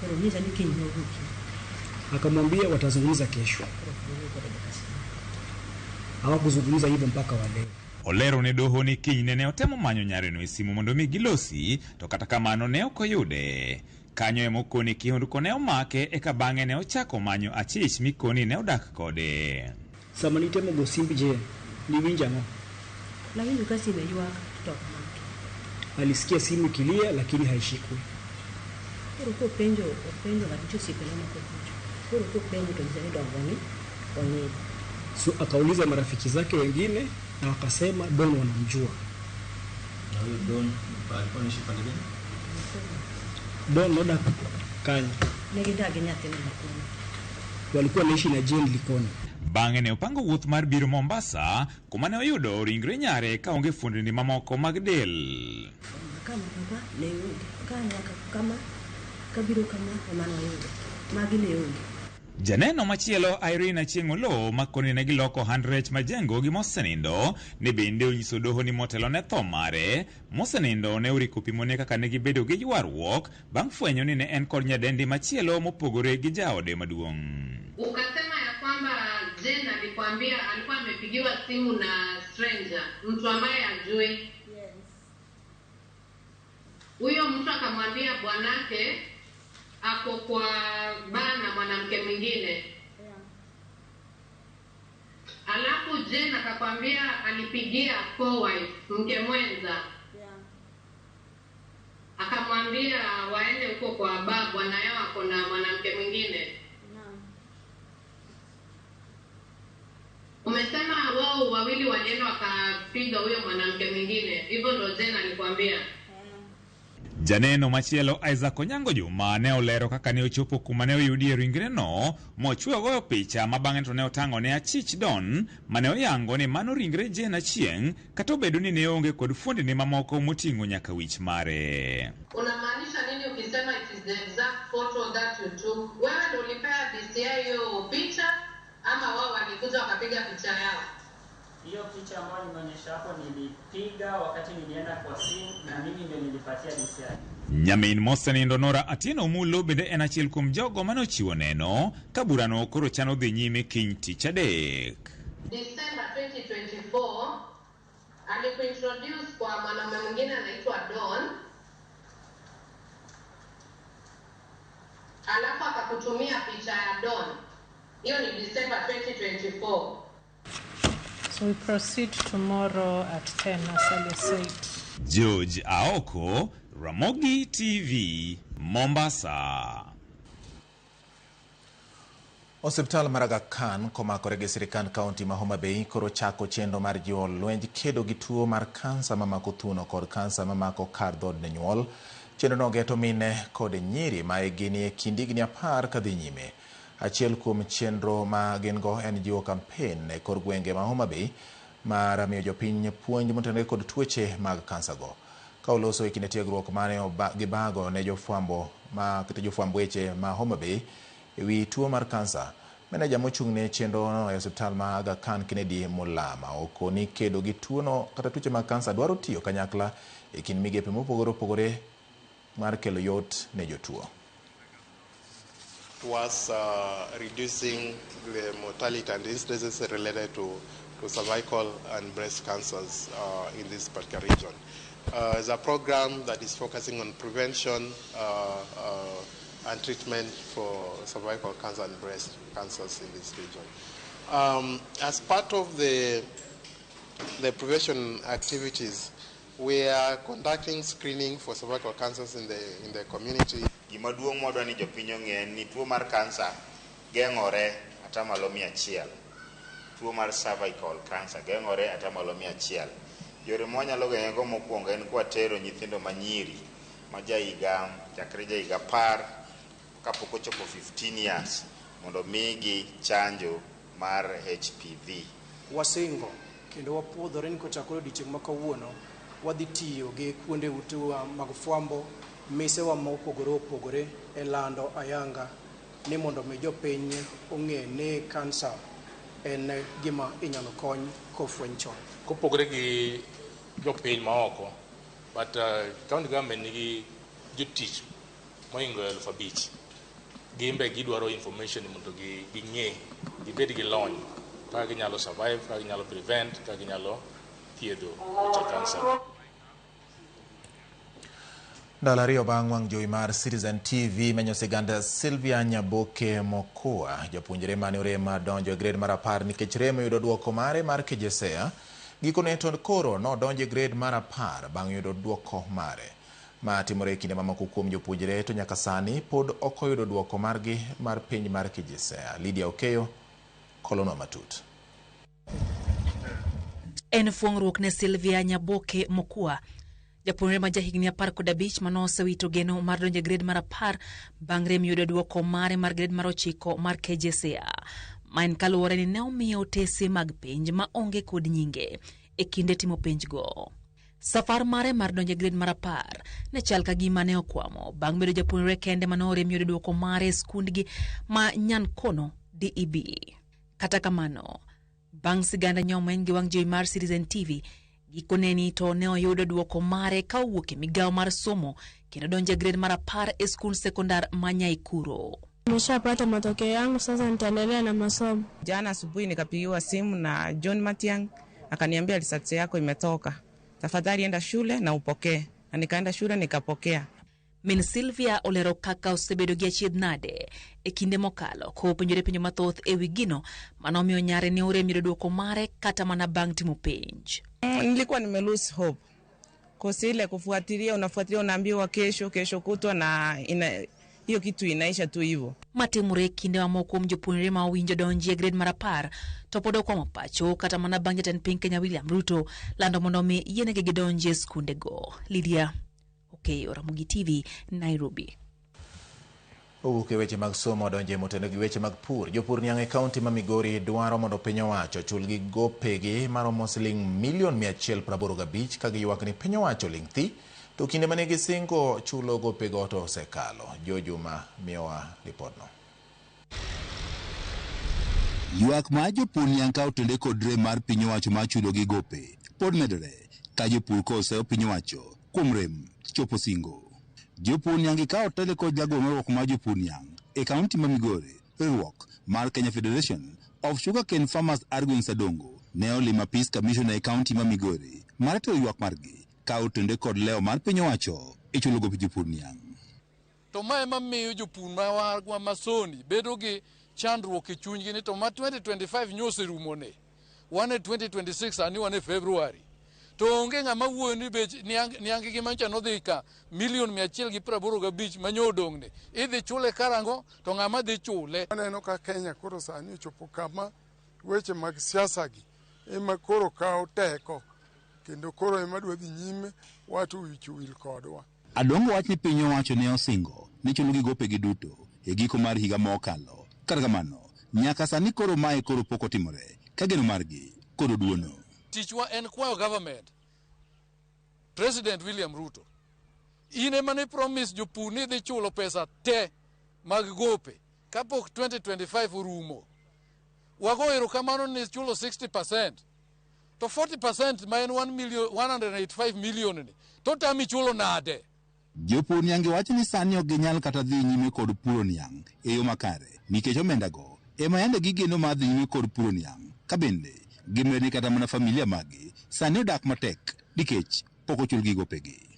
Koro nyisa ni kiny nowuoki. Akamwambia watazungumza kesho. Hawakuzungumza hivyo mpaka wa leo. Olero ne doho ni kinyne ne otemo manyo nyareno e simu mondo mi gilosi, to kata kamano ne ok oyude. Kanyo ema okoni kihondko ne omake eka bang'e ne ochako manyo achich mikoni ne odak kode. Sama nitemo go simb Jane, niwinjo ang'o? Nawinjo ka sime ywak to ok make. Alisikia simu ikilia lakini haishikwi. Koro kopenjo, openjo ng'ato nitie osiepene moko kucho. Koro kopenjo to nyise ni dongo ni ong'eyo. So akauliza marafiki zake wengine na wakasema Don wanamjua. Na huyo Don alikuwa anaishi pande gani? Don nodak kanye. Ne gidak gi nyathine Likoni. Walikuwa wanaishi na Jane Likoni. Bang'e ne opango wuoth mar biro Mombasa kuma ne oyudo ringre nyare kaonge fuondni mamoko mag del. Ka nyaka ka ne onge, ka nyaka kama kabiro kama ema noyudo, magi ne onge. Janeno machielo Irene Achieng' Oloo ma koni ne giloko ohand rech Majengo gi mosenindo ne bende onyiso doho ni motelo ne tho mare, mosenindo ne oriko pimone kaka ne gibedo gi ywaruok bang' fwenyo ni ne en kod nyadendi machielo mopogore gi jaode maduong'. Ukasema ya kwamba Jane alikwambia alikuwa amepigiwa simu na stranger, mtu ambaye hajui. Huyo mtu akamwambia bwanake ako kwa baa na mwanamke mwingine. Alafu Jane akakwambia alipigia co-wife, mke mwenza. Akamwambia waende huko kwa baa, bwana yao ako na mwanamke mwingine. Umesema wao wawili walienda wakapiga huyo mwanamke mwingine, hivyo ndo Jane alikwambia. Janeno machielo Isaac Onyango Juma ne olero kaka ne ochopo kuma ne oyudie ringreno mochwe goyo picha ma bang'e to ne otang'o ne achich Don mane oyango ni mano ringre Jane Achieng' kata obedo ni ne onge kod fuondni mamoko moting'o nyaka wich mare. Unamaanisha nini ukisema it is the exact photo that you took? Wewe ndo ulipea DCI hiyo picha ama wao walikuja wakapiga picha yao? Hiyo picha ambayo nimeonyesha hapo nilipiga wakati nilienda kwa simu na mimi ndio nilipatia DCI. Nyamin mosenindo Nora Atieno Mulo bende en achiel kuom jogo mane ochiwo neno ka burano koro chano dhi nyime kiny tich adek. December 2024 alikuintroduce kwa mwanaume mwingine anaitwa Don, alafu akakutumia picha ya Don. Hiyo ni December 2024. So we proceed tomorrow at 10 as earlier said. George Aoko, Ramogi TV, Mombasa. Osiptal mar Aga Khan komakore gi sirikand kaunti ma Homa Bay koro chako chenro mar jiwo lwenj kedo gi tuo mar kansa mamako thuno kod kansa mamako kar dhood nyuol. Chenrono geto mine kod nyiri ma hikgi ni e kind higni 10 kadhi nyime. Achiel kuom chenro ma gin go en jiwo kampen e kor gwenge ma Homa Bay mar miyo jopiny puonj motenore kod tuoche mag kansa go. Ka oloso e kinde tiegruok mane gibago ne jofwambo ma kata jofwamb weche ma Homa Bay e wi tuo mar kansa, meneja mochung' ne chenrono e osiptal ma Aga Khan Kennedy Mulama okoni kedo gi tuono kata tuoche mag kansa dwaro tiyo kanyakla e kind migepe mopogore opogore mar kelo yot ne jotuo. Towards reducing the mortality and incidences related to cervical and breast cancers in this particular region. It's a program that is focusing on prevention and treatment for cervical cancer and breast cancers in this region. As part of the prevention activities, we are conducting screening for cervical cancers in the community. Gima duong' mwadwa ni jopiny ong'e en ni tuo mar kansa geng'ore 100%. Tuo mar cervical cancer geng'ore 100%. Yore mwanyalo geng'ego mokwongo en kwatero nyithindo manyiri ma jahiga chakre jahiga 10 kapok ochopo 15 years mondo migi chanjo mar HPV. Wasingo kendo wapuodhore ni kochakore odiochieng' ma kawuono wadhi tiyo gi kuonde utewa mag fwambo misewa ma opogore opogore e lando ayanga ni mondo mi jopiny ong'e ni kansa en gima inyalo kony kofweny chon. Kopogore gi jopiny maoko, but county government nigi jotich mohingo 5,000. Gimbe gidwaro information mondo ging'e, gibed gi lony kaka ginyalo survive, kaka ginyalo prevent, kaka ginyalo thiedho weche kansa. Ndalo ariyo bang' wang' jowi mar Citizen TV menyo sigand Sylvia Nyaboke Mokua, japuonjre mane orem donjo e grade mar 10 nikech rem yudo duoko mare mar KJSEA. Gikone to koro nodonjo e grade mar 10 bang' yudo duoko mare. Ma timore e kinde mamoko kuom jopuonjre to nyaka sani pod ok oyudo duoko margi mar penj mar KJSEA. Lydia Okeyo kolonwa matut. En fuong'ruok ne Sylvia Nyaboke Mokua, japuonjre ma jahigni 15 manosewito geno mar donjo e grade mar 10 bang' rem yudo duoko mare mar grade mar 9 mar KJSEA. Ma en kaluwore ni ne omiye otese mag penj ma onge kod nyinge e kinde timo penjgo. Safar mare mar donjo e grade mar 10 ne chal ka gima ne okwamo bang' bedo japuonjre kende mane orem yudo duoko mare e skundgi ma Nyankono DEB. Kata kamano, bang' siganda nyomeny gi wang' jowi mar Citizen TV, gikone ni to ne oyudo duoko mare ka owuok e migawo mar somo kendo donjo e grade mar 10 e skund sekondar ma Nyaikuro. Nimeshapata matokeo yangu, sasa nitaendelea na masomo. Jana asubuhi nikapigiwa simu na John Matiang akaniambia results yako imetoka, tafadhali enda shule na upokee, na nikaenda shule nikapokea. Min Sylvia olero kaka osebedo gi achiedh nade e kinde mokalo kopenjore penjo mathoth e wi gino manomiyo nyare ne orem yudo duoko mare kata mana bang' timo penj. Nilikuwa nime lose hope kosi ile kufuatilia, unafuatilia, unaambiwa kesho, kesho kutwa, na hiyo kitu inaisha tu hivyo. Matimore e kinde mamoko kuom jopuonjre ma owinjo donji e grade mar 10 to pod okwamo pacho kata mana bang' jatend piny Kenya William Ruto lando mondo omi yienegi gidonji e skundego. Lydia Okeyo, Ramogi TV, Nairobi. Owuok e weche mag somo odonje moteno gi weche mag pur. Jopur niang' e kaunti ma Migori dwaro mondo piny owacho ochulgi gopegi maromo siling milion 185 ka giywak ni piny owacho ling' thi to kinde mane gisingo chulo gopego to osekalo. Jo Juma miyowa ripodno. Ywak mar jopur niang' ka otende kod rem mar piny owacho mar chulo gi gope pod medore ka jopur koseyo piny owacho kuom rem chopo singo. Jopur niang' ka otele kod jagoro mar riwruok mar jopur niang' e kaunti ma Migori, riwruok mar Kenya Federation of Sugarcane Farmers Argwings Adongo ne olimo apis kamishona e kaunti ma Migori mar tero ywak margi ka otende kod lewo mar piny owacho e chulo gope jopur niang'. To ma ema miyo jopur marwa masoni bedo gi chandruok e chunygi ni to ma 2025 nyoserumone, wan e 2026 sani wan e February. To onge ng'ama wuoyo ni bech niang' gi manyocha nodhi ka milion 185 manyo odong'ne. Idhi chule karang'o to ng'ama dhi chule? Aneno ka Kenya koro sani ochopo kama weche mag siasa gi ema koro kawo teko kendo koro ema dwa dhi nyime watu wich wil kodwa. Adongo wach ni piny owacho ne osingo ni chulo gi gopegi duto e giko mar higa mokalo. Kata kamano, nyaka sani koro mae koro pok otimore ka geno margi koro duono. Tichwa en kwayo government, President William Ruto, in ema ne promise jopur ni idhi chulo pesa te mag gope kapok 2025 orumo. Wago erokamano ni chulo 60%, to 40% ma en 185 million ni, to tami chulo nade? Jopur niang' wacho ni sani ok ginyal kata dhi nyime kod puro niang' e yo makare nikech omendago ema yande gigeno mar dhi nyime kod puro niang', ka bende gimedo ni kata mana familia maggi sani odak matek nikech pok ochulgi gopegi.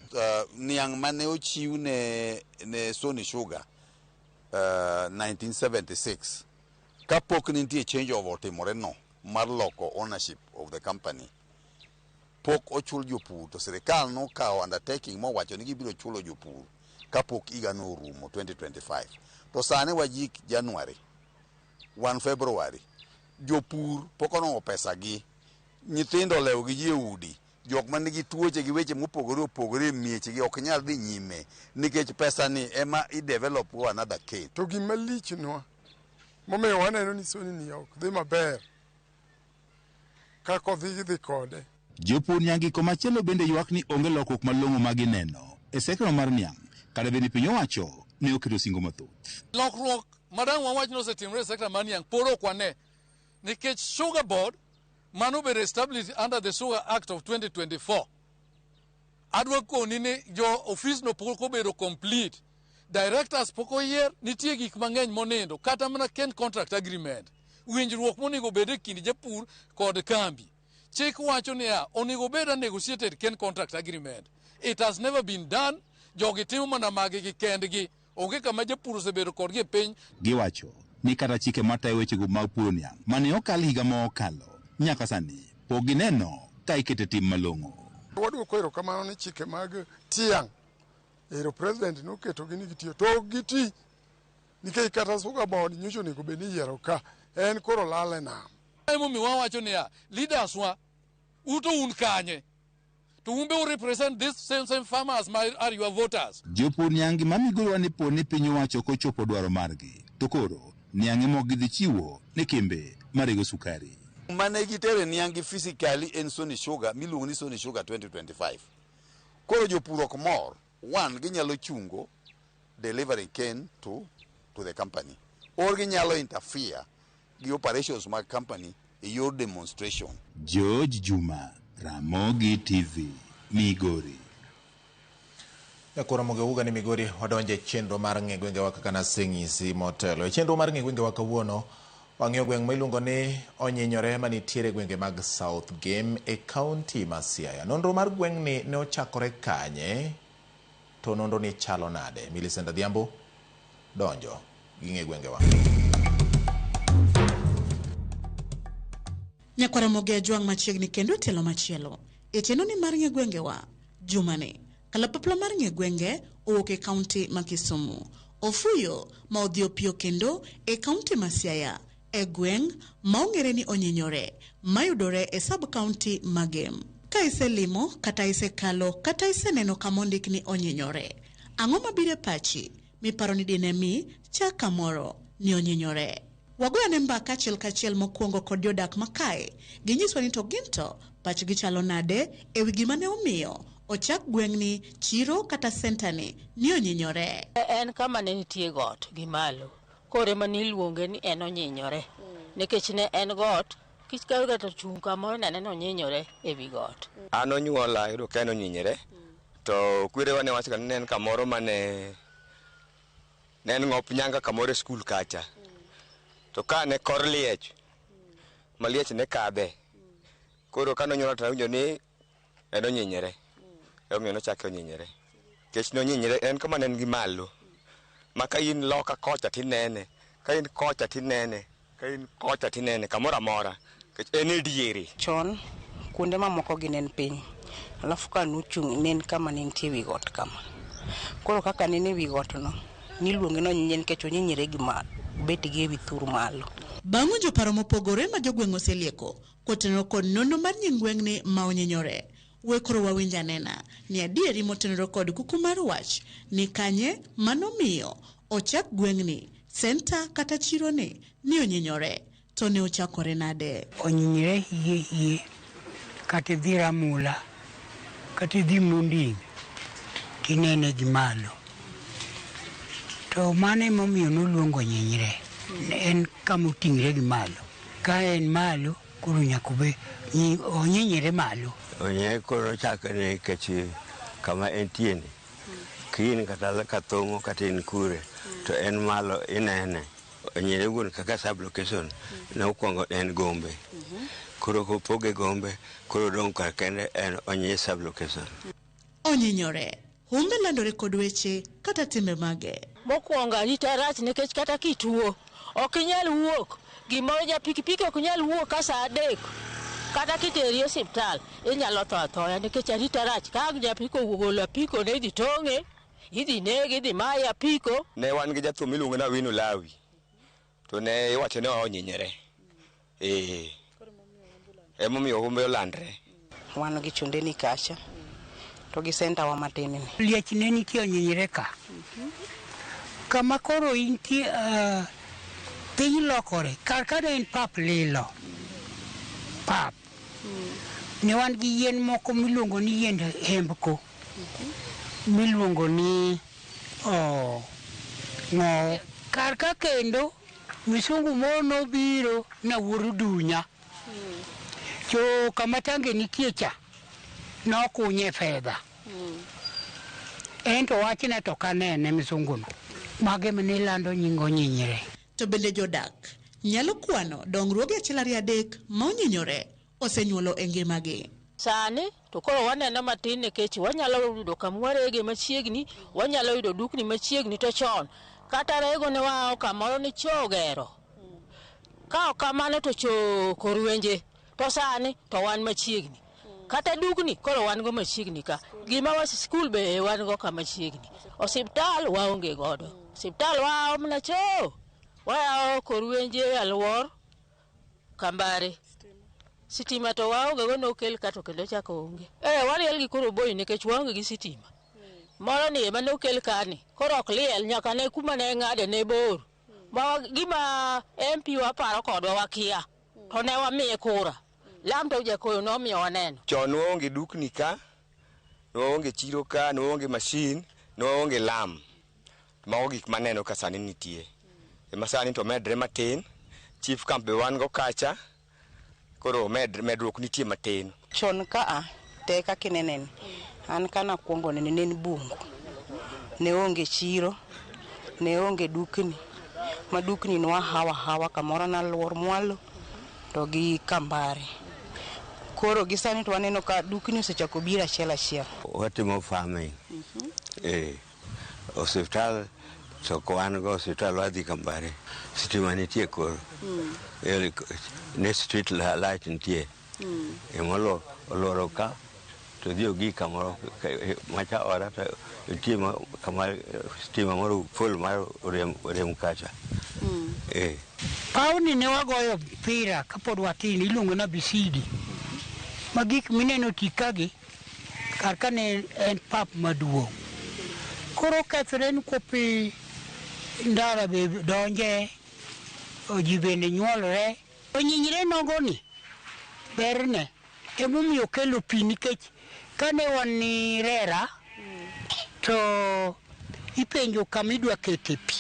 Niang' mane ochiw ne Sony Sugar 1976 kapok nitie changeover otimore no mar loko ownership of the company, pok ochul jopur to sirikal nokawo undertaking mowacho ni gibiro chulo jopur kapok higa no orumo 2025. To sani wajik January, 1 February, jopur pok onwang'o pesa gi, nyithindo olewo gi ji e udi, jok manigi tuoche gi weche mopogore opogore e miechgi ok nyal dhi nyime nikech pesa ni ema i develop go another case. To gima lichnwa momiyo waneno ni Sony ni ok dhi maber kaka odhi dhi kode. Jopur niang' komachielo bende ywak ni onge lokruok malong'o ma gineno e sekta mar niang' kata bende piny owacho ne oketo singo mathoth. Lokruok madang' wawach ni osetimore e sekta mar niang' pod ok wane nikech Sugar Board mano obedo established under the Sugar Act of 2024. Adwa koni ni jo ofis no pok obedo complete. Directors pok oyier, nitie gik mang'eny monindo, kata mana cane contract agreement. Winjruok monego obed e kind japur kod kambi. Chik wacho niya, onego obed a negotiated cane contract agreement. It has never been done. Jogi timo mana magi gi kendgi. Onge kama japur osebedo kodgi e piny. Giwacho ni kata chike matayo wechego mag puro niang' mane okal higa mokalo nyaka sani pok gineno ka ikete tim malong'o. Wadwoko erokamano ni chike mag tiang' ero president noketogi ni gitiyo to ok giti nikech kata Sugar Board nyocha onego bed ni iyiero ka en koro lal e nam. Emomiyo wawacho niya, leaders wa uto un kanye? To un be u represent these same farmers ma are your voters. Jopur niang' ma Migori ni po ni piny owacho ok ochopo dwaro margi to koro Niang' ema ok gidhi chiwo ne kembe marego sukari. Mane gitere niang' gi physically en Sony Sugar miluongo ni Sony Sugar 2025. Koro jopur ok mor. One, ginyalo chungo delivering cane to the company. Or ginyalo interfere gi operations mag company e yor demonstration. George Juma, Ramogi TV, Migori. Jakoro Moge ni Migori wadonje chenro mar ng'e gwengewa kaka naseng'isi motelo. E chenro mar ng'e gwengewa kawuono, wang'iyo gweng' ma iluongo ni Onyinyore manitiere gwenge mag South Gem e kaunti ma Siaya. Nonro mar gweng'ni ne ochakore kanye to nonro ni chalo nade? Millicent Adhiambo donjo gi ng'e gwengewa. Nyakwara Moge Ajwang' machiegni kendo e tielo machielo. E chenro ni mar ng'e gwengewa, jumani, kalapapla mar ng'e gwenge owuok e kaunti ma Kisumu. Ofuyo ma odhi opiyo kendo e kaunti ma Siaya, e gweng' ma ong'ere ni Onyinyore, mayudore e sub kaunti ma Gem. Ka iselimo kata isekalo kata iseneno kama ondik ni Onyinyore, ang'o mabiro e pachi miparo ni dine mi chak kamoro ni Onyinyore? Wagoyane mbaka achiel kachiel mokwongo kod jodak makae. Ginyiswa ni to gin to pachgi chalo nade e wi gima ne omiyo ochak gweng'ni, chiro kata sentani ni Onyinyore. En kama ne nitie got gi malo. Koro ema niluonge ni en Onyinyore. Nikech ne en got, kich ka ng'ato ochung' kamoro nene ni onyinyore ewi got. An onyuola ayudo ka en Onyinyore to kwerewa ne wacho ga ni ne en kamoro mane ne en ng'op nyanga kamoro e skul kacha. To ka ne kor liech ma liech ne kadhe. Koro ka nonyuola to awinjo ni en Onyinyore. Emomiyo nochake Onyinyore. Nikech nonyinyore en kama ne en gi malo. Ma ka in loka kocha tinene, ka in kocha tinene, ka in kocha tinene, kamoro amora. Nikech en e diere. Chon kuonde mamoko gi ne en piny, alafu ka nuchung' ne en kama ne nitie wi got kama. Koro kaka ne en e wi got no, niluonge ni Onyinyore nikech onyinyore gi malo, bet gi ewi thur malo. Bang' winjo paro mopogore ma jogweng' oselieko kotenore kod nonro mar nying gweng'ni ma Onyinyore, we koro wawinj anena ni adieri motenore kod kuku mar wach ni kanye manomiyo ochak gweng'ni, senta kata chironi ni Onyinyore, to ne ochakore nade? Onyinyore hie hie kata idhi Ramula kata idhi Munding tinene gi malo. To mano emomiyo noluongo Onyinyre. En kama oting're gi malo. Ka en malo koro nyaka obe onyinyre malo. Onyinyore koro ochakre nikech kama entie ni. Ka in kata Kathong'o kata in kure to en malo inene. Onyinyore wuon kaka sub location ne okwongo en Gombe. Koro kopoge Gombe koro odong' kar kende en Onyinyore sub location. Onyinyore, humbe landore kod weche kata timbe mage. Mokwongo arita rach nikech kata kituo ok inyal wuok. Gimoro ja pikipiki ok nyal wuok ka saa 3 kata kiteri e osiptal inyalo tho athoya nikech arita rach. Ka ja apiko ogolo apiko ne idhi tong'e, idhi nege, idhi maye apiko. Ne wan gi jathum miluongo ni Awino Lawi. To ne iwacho ni onyinyore. Emomiyo humbe olandre. Wan gi chondeni kacha to gi senta wa matin ni. Liech ne nitie Onyinyore ka. Kama koro intie piny lokore. Kar ka ne en pap lilo. Pap. Ne wan gi yien moko miluongo ni yiend hembko. Miluongo ni ng'owo. Kar ka kendo misungu moro nobiro na wuor Dunya. To kama tange nitie cha nokunye fedha. En to wachne to kanene misunguno. Mago ema ne lando nying Onyinyore. To bende jodak nyalo kwano dongruoge 1 2 3 ma Onyinyore osenyuolo e ngimagi. Sani to koro waneno matin nikech wanyalo yudo kama warege machiegni, wanyalo yudo dukni machiegni to chon kata rego ne wao kamoro ni choo ogero. Ka ok kamano to choo korwenje to sani to wan machiegni. Kata dukni koro wan go machiegni ka. Gima wa skul be wan go ka machiegni. Osiptal waonge godo. Osiptal wao mana choo. Wayao korwenje aluor Kambare. Sitima to waonge go nokel ka to kendo chako onge. Waliel gi koro boy nikech waonge gi sitima. Moro ni ema nokel kani. Koro ok liel nyaka ne kuma ne ng'ade ne bor. Ma gima MP waparo kodwa wakia. To ne wamiye kura. Lam to jakoyo nomiyo waneno. Chon waonge dukni ka, waonge chiro ka, waonge mashin, waonge lam. Mago gik maneno ka sani nitie. Ema sani to medre matin. Chief camp be wan go kacha. Koro medruok nitie matin. Chon ka te kaka ineneni, an kana kuongo nene ne en bungu. Ne onge chiro, ne onge dukni. Ma dukni ne wahawa hawa kamoro naluor mwalo to gi Kambare. Koro gi sani to waneno ka dukni osechako biro achiel achiel. Watimo farming. Osiptal to ok wan go osiptal wadhi Kambare. Sitima nitie koro. Ne street light nitie. Ema oluoro ka to dhi ogik kamoro macha ora to nitie kama stima moro pole mar orem kacha. Pawni ne wagoyo mpira kapod watin iluongo na bisidi. Ma gik mineno tikagi kar ka ne en pap maduong'. Koro kethre ni kopi ndara be donje, ji bende nyuolre. Onyinyre nogoni berne emomiyo okelo pi nikech kane wan ni Rera to ipenjo kama idwa kete pi.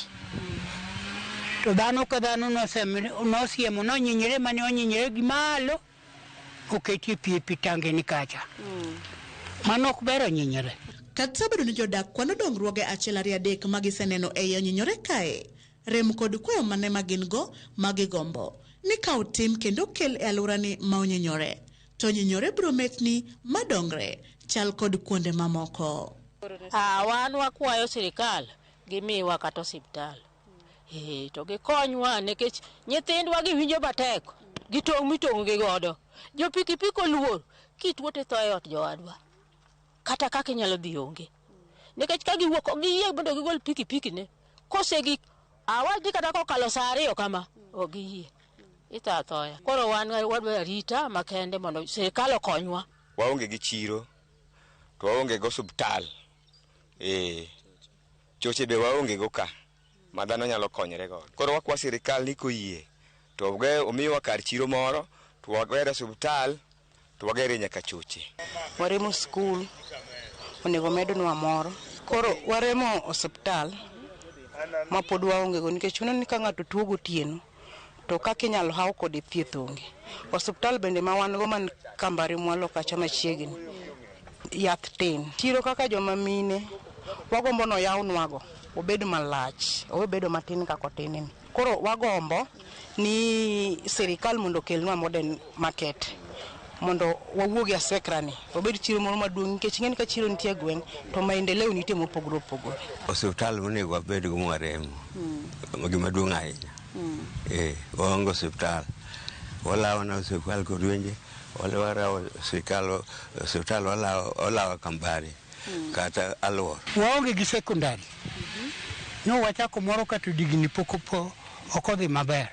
To dhano ka dhano nosiemo nonyinyre mane onyinyre gi malo oketie pi e pi tange ni kacha. Mano ok ber onyinyre. Kata obedo ni jodak kwano dongruoge 1 2 3 ma giseneno ei onyinyore kae, rem kod kwayo mane ma gin go ma gigombo ni ka otim kendo kel e alworani ma onyinyore, to onyinyore biro metni madongre chal kod kuonde mamoko. Wan wakwayo sirikal gimiwa kata osiptal. To gikonywa nikech nyithindwa giwinjo matek gi tong' mitong'o gi godo. Jo pikipiki oluor kituo to itho e ot jowadwa. Kata kaka inyalo dhi onge. Nikech ka giwuok ok giyie mondo gigol pikipiki ne. Kosegik awach ni kata kokalo saa 2 kama ok giyie. Itho athoya. Koro wan wadwaro arita makende mondo sirikal okonywa. Waonge gi chiro to waonge go osiptal. Choche be waonge go ka ma dhano nyalo konyre godo. Koro wakwa sirikal ni koyie to omiwa kar chiro moro to wager osiptal to wagere nyaka choche. Waremo skul onego mednwa moro. Koro waremo osiptal ma pod waonge go nikech uneno ni ka ng'ato tuo gotieno to kaka inyalo haw kode thieth onge. Osiptal bende ma wan go man Kambare mwalo kacha machiegni yath tin. Chiro kaka joma mine wagombo no yawnwago obed malach, owe bedo matin kaka otin ni. Koro wagombo ni sirikal mondo okelnwa modern market mondo wawuog e asekrani obed chiro moro maduong' nikech ing'eni ka chiro nitie e gweng' to maendeleo nitie mopogore opogore. Osiptal monego wabed go mwaremo gima duong' ahinya. Waonge osiptal. Walawo na osiptal kod wenje, walawo osiptal walawo Kambare kata Aluor. Waonge gi sekondari. No wachako moro kata digni pok ok odhi maber.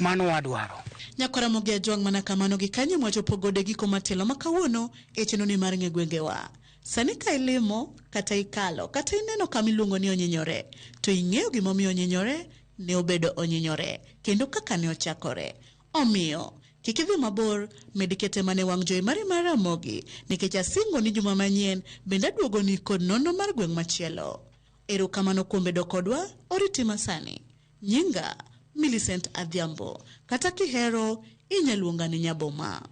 Mano wadwaro. Nyakwara Mogi Ajwang' mana kamano gi kanyo mwachopo godo e giko matelo ma kawuono e chenro ni mar ng'e gwengewa. Sani ka ilimo kata ikalo kata ineno kama iluongo ni onyinyore to ing'eyo gimomiyo onyinyore ne obedo onyinyore kendo kaka ne ochakore. Omiyo kik idhi mabor, med kete mana e wang' jowi mari mar Ramogi nikech asingo ni juma manyien bende aduogoni kod nonro mar gweng' machielo. Erokamano kuom bedo kodwa, oriti masani. Nyinga Millicent Adhiambo, kata kihero inya luonga ni Nyaboma.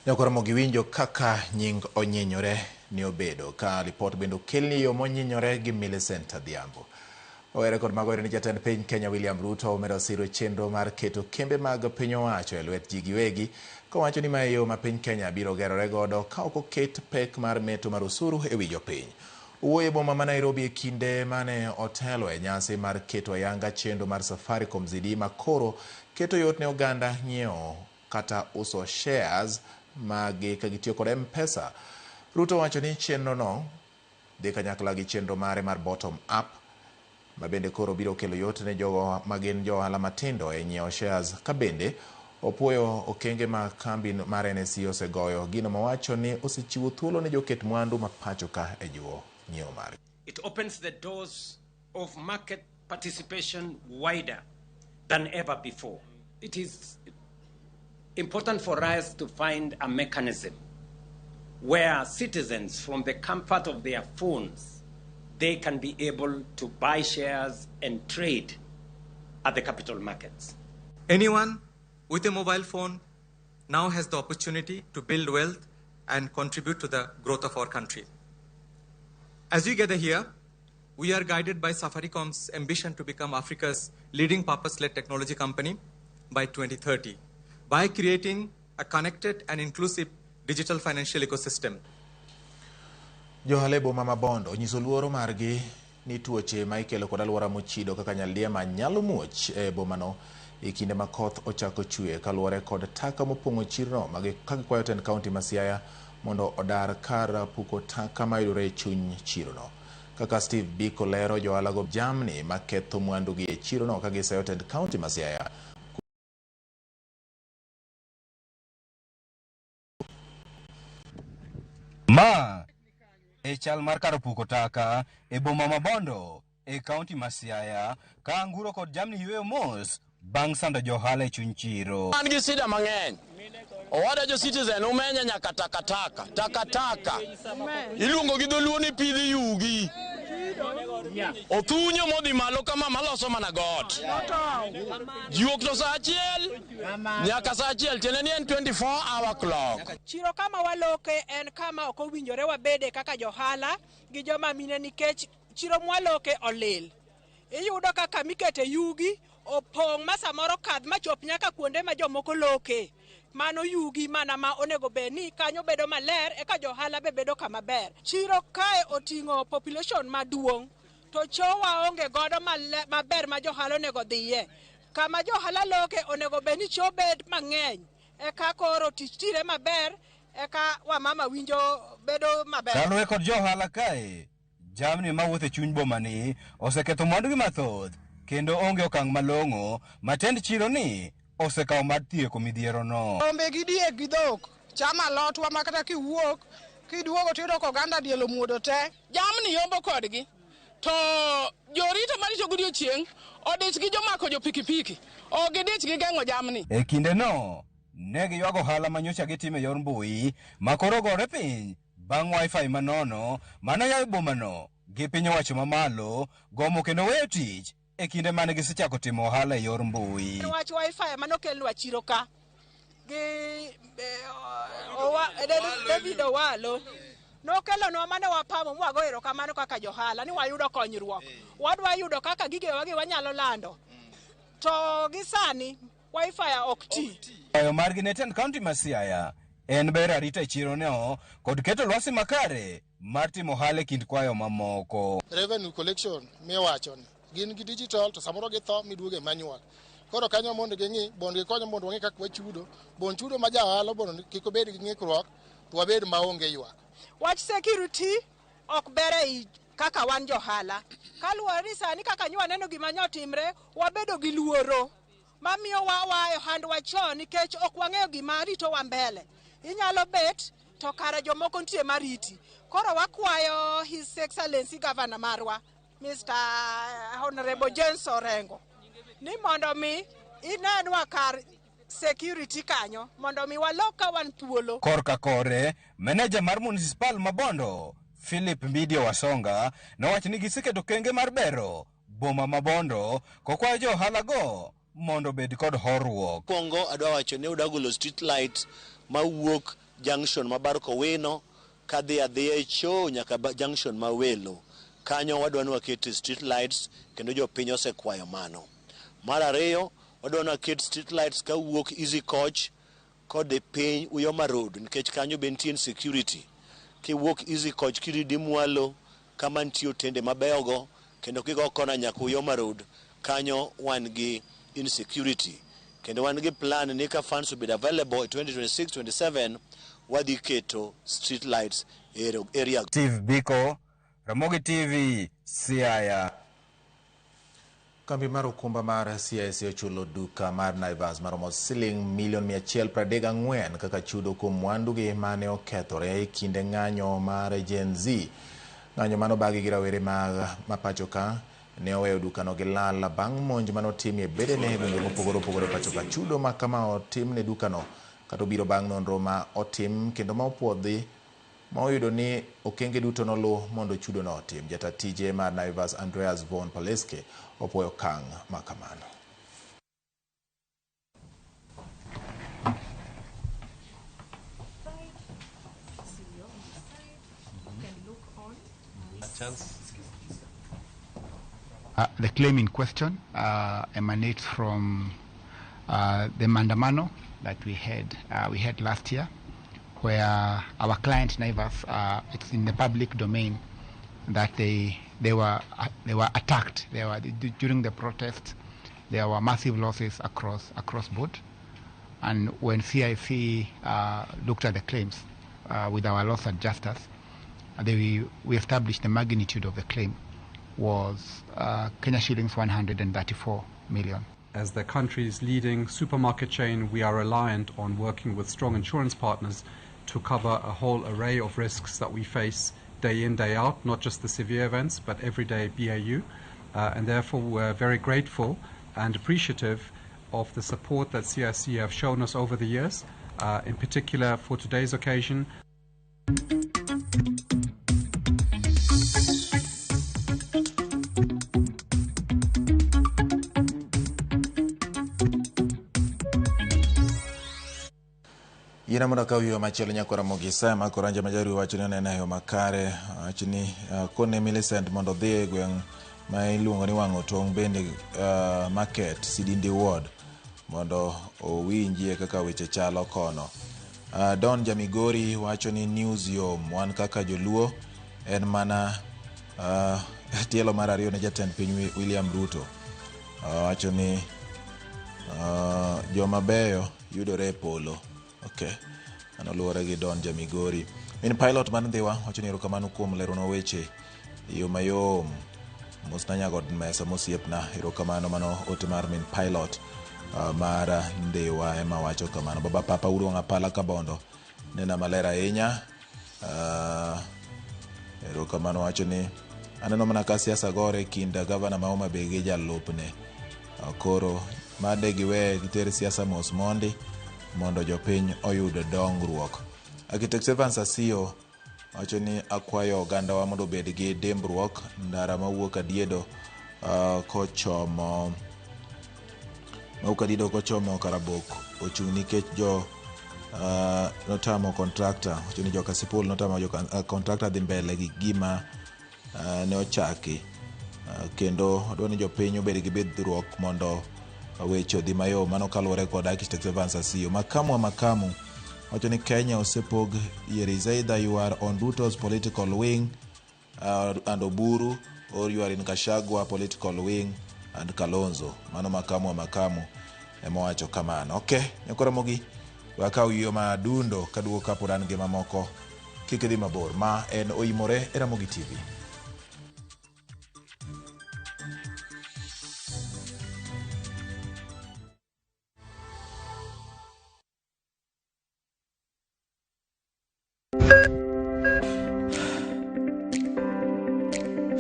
Nyakwara Ramogi winjo kaka nying onyinyore ne obedo ka lipot bende okelni yo monyinyore gi Millicent Adhiambo. Owere kod mago ni jatend piny Kenya William Ruto omedo siro chenro mar keto kembe mag piny owacho e lwet ji giwegi kowacho ni mae yo ma piny Kenya biro gerore godo ka ok oket pek mar meto mar osuru e wi jopiny. Owuoyo e boma ma Nairobi e kinde mane otelo e nyasi mar keto ayanga chenro mar Safaricom ZD ma koro keto yot ne oganda nyiewo kata uso shares magi ka gitiyo kod M-Pesa. Ruto wacho ni chenro no dhi kanyakla gi chenro mare mar bottom up ma bende koro biro kelo yot ne jogo ma gin jo ohala matindo e nyiewo shares ka bende opuoyo okenge ma kambi mar NSE osegoyo gino mawacho ni osechiwo thuolo ne joket mwandu ma pacho ka e jiwo nyiewo margi. It opens the doors of market participation wider than ever before. It is important for us to find a mechanism where citizens, from the comfort of their phones, they can be able to buy shares and trade at the capital markets. Anyone with a mobile phone now has the opportunity to build wealth and contribute to the growth of our country. As we gather here, we are guided by Safaricom's ambition to become Africa's leading purpose-led technology company by 2030 by creating a connected and inclusive digital financial ecosystem. Johala e boma ma Bondo onyiso luoro margi ni tuoche ma ikelo kod alwora mochido kaka nyaldiema nyalo muoch e bomano e kinde ma koth ochako chwe kaluwore kod taka mopong'o chirno ka gikwayo tend kaunti ma Siaya mondo odar kar puko taka mayudore e chuny chirono. Kaka Steve Biko lero, johala go jamni maketho mwandugi e chirono ka giseyo tend kaunti ma Siaya. Ma e chal mar kar puko taka e boma ma Bondo e kaunti ma Siaya ka anguro kod jamni yweyo mos bang' sando johala e chuny chiro. An gi sida mang'eny. Owada jo Citizen umenye nyaka takataka, takataka. Iluongo gi dholuo ni pidhi yugi. Othunyo modhi malo kama maloso mana got. Ji wuok to saa achiel nyaka saa achiel tiende ni en 24 hour clock. Chiro kama waloke en kama ok owinjore wabede kaka johala gi joma mine nikech chiro mwaloke olil. Iyudo kaka mikete yugi opong' ma samoro kadh machop nyaka kuonde ma jomoko loke. Mano yugi mana ma onego bed ni kanyo bedo maler eka johala be bedo kama ber. Chiro kae oting'o population maduong' to choo waonge godo maber ma johala onego dhiye. Kama johala loke onego bed ni choo bed mang'eny eka koro tich tire maber eka wamama winjo bedo maber. Kaluwore kod johala kae, jamni mawuotho e chuny bomani oseketho mwandugi mathoth kendo onge okang' malong'o ma tend chiro ni osekawo mar tieko midhierono. Rombe gi diek gi dhok chamo alotwa ma kata kiwuok kiduogo tiyudo ka oganda diel omuodo te. Jamni yombo kodgi to jorito marito godiochieng' odich gi jomako jo pikipiki ok gidich gi geng'o jamni. E kindeno, ne giywago ohala ma nyocha gitimo e yor mbui ma koro ogore piny bang' wifi manono manoyaw e bomano gi piny owacho mamalo gomo kendo weyo tich e kinde mane gisechako timo ohala e yor mbui. Wach wifi manokelnwa chiro ka gi David Owalo nokelonwa mane wapamo mwago erokamano kaka johala ni wayudo konyruok. Wadwa yudo kaka gigewa gi wanyalo lando. To gi sani wifi ok ti. Kwayo margi ne tend kaunti ma Siaya en bero arita e chirono kod keto lwasi makare mar timo ohala e kind kwayo mamoko. Revenue collection miwacho ni gin gi digital to samoro githo miduogo e manual. Koro kanyo mondo ging'i, bond gikonyo mondo wang'e kaka wachudo, bond chudo ma ja ohala mondo kik obed gi ng'ikruok to wabed maonge ywak. Wach security ok ber ei kaka wan johala. Kaluwore ni sani kaka nyo waneno gima nyo timre, wabedo gi luoro mamiyo wa e ohandwa chon nikech ok wang'eyo gima ritowa mbele. Inyalo bet to kara jomoko nitie mariti. Koro wakwayo His Excellency Governor marwa Mr. Honorable James Orengo ni mondo mi inenwa kar security kanyo mondo mi walok ka wan thuolo. Korka kore, meneja mar municipal ma Bondo, Philip Mbidio Wasonga, nowacho ni giseketo okenge mar bero boma ma Bondo kokwayo jo ohala go mondo obed kod horuok. Mokwongo adwa wacho ni udwa golo street light mawuok junction ma Bar Kowino kadhi adhiya e cho nyaka junction ma Welo. Kanyo wadwa ni waket street lights kendo jopiny osekwayo mano. Mar ariyo, wadwa ni waket street lights kawuok Easy Coach kodhi piny Uyoma Road nikech kanyo be nitie insecurity. Kiwuok Easy Coach kiridi mwalo kama nitie otende mabeyogo kendo kigo kona nyaka Uyoma Road kanyo wan gi insecurity. Kendo wan gi plan ni ka funds obedo available e 2026-27 wadhi keto street lights e area. Steve Biko, Ramogi TV, Siaya. Kambi mar okumba mar CIC ochulo duka mar Naivas maromo siling milion 134 kaka chudo kuom mwandugi mane okethore e kinde ng'anyo mar Gen Z. Ng'anyo mane obagi gi rawere ma pacho ka ne oweyo dukano gi lal bang' monj mane otimie bedene e gwenge mopogore opogore pacho ka. Chudo ma kama otim ne dukano kata obiro bang' nonro ma otim kendo ma opuodhi ma oyudo ni okenge duto noluw mondo chudono otim. Jata tije mar Naivas Andreas von Paleske opuoyo okang' ma kamano. The claim in question emanates from the mandamano that we had last year, where our client Naivas, it's in the public domain that they were attacked. They were during the protest. There were massive losses across board, and when CIC looked at the claims with our loss adjusters, we established the magnitude of the claim was Kenya shillings 134 million. As the country's leading supermarket chain, we are reliant on working with strong insurance partners to cover a whole array of risks that we face day in, day out, not just the severe events, but everyday BAU. And therefore, we're very grateful and appreciative of the support that CIC have shown us over the years, in particular for today's occasion. Yina mondo akaw yo machielo nyakora Mogisa ma Koranja Majaru wacho ni oneno e yo makare wacho ni kone Millicent mondo odhi e gweng' ma iluongo ni Wang'o Tong' bende market Sidindi Ward mondo owinjie kaka weche chalo kono. Don Jamigori wacho ni news yom wan kaka joluo en mana tielo mar ariyo ne jatend piny William Ruto. Wacho ni joma beyo yudore e polo. Okay. Mano luwore gi Don Jamigori. Min pilot mar Ndhiwa wacho ni erokamano kuom leronwa weche e yo mayom. Mosna nyagod mesa mosiepna. Erokamano mano ote mar min pilot mar Ndhiwa ema wacho kamano. Baba Papa Uru Wang' Apala Kabondo nena maler ahinya. Erokamano wacho ni aneno mana ka siasa gore e kind gavana ma Homa Bay gi jalupne. Koro made giwe giter siasa mos mondi mondo jopiny oyud dongruok. Architect Evans Asiyo wacho ni akwayo ogandawa mondo obed gi dimbruok ndara mawuok Adiedo kochomo mawuok Adiedo kochomo Karabok ochung' nikech jo notamo contractor wacho ni jo Kasipul notamo jo contractor dhi mbele gi gima ne ochaki kendo odwa ni jopiny obed gi bidhruok mondo weche odhi mayom. Mano kaluwore kod Architect Evans Asiyo. Makamu wa Makamu wacho ni Kenya osepog yier is either you are on Ruto's political wing and Oburu or you are in Gachagua political wing and Kalonzo. Mano Makamu wa Makamu ema wacho kamano. Okay, nyakora mogi wakaw yueyo madundo kaduogo kapod an gi mamoko kik idhi mabor. Ma en Oimore e Ramogi TV.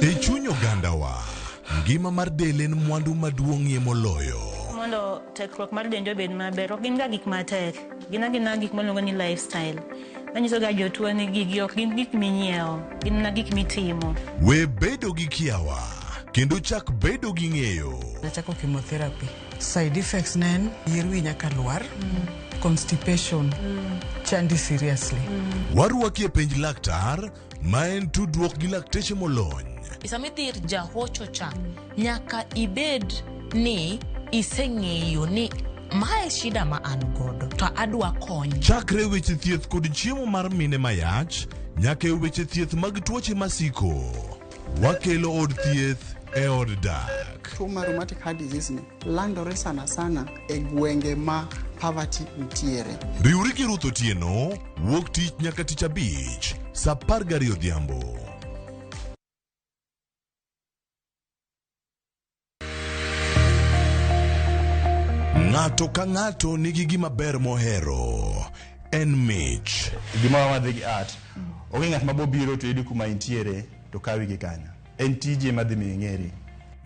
E chuny ogandawa, ngima mar del en mwandu maduong'ie moloyo. Mondo tekruok mar dendi obed maber, ok gin ga gik matek. Gin agina gik miluongo ni lifestyle. Manyiso ga jotuo ni gigi ok gin gik minyiewo, gin mana gik mitimo. We bedo gi kiawa, kendo chak bedo gi ng'eyo. Nachako chemotherapy. Side effects ne en yier wi nyaka lwar, constipation, chandi seriously. Warwaki e penj laktar, ma en tudruok gi lakteche molony. Sama idhi ir jahocho cha, nyaka ibed ni iseng'eyo ni mae shida ma an godo to adwa kony. Chakre weche thieth kod chiemo mar mine mayach, nyaka e weche thieth mag tuoche masiko. Wakelo od thieth e od dak. Tuo mar rheumatic heart disease ni landore sana sana e gwenge ma poverty nitiere. Riwri gi Ruth Otieno, wuok tich nyaka tich abich, saa 12 odhiambo. Ng'ato ka ng'ato nigi gima ber mohero. En mich. Gimoro madhi gi art. Onge ng'at mabobiro to yudi kuma intiere to kawi gi kanyo. En tiji ema dhi miyo ing'eri.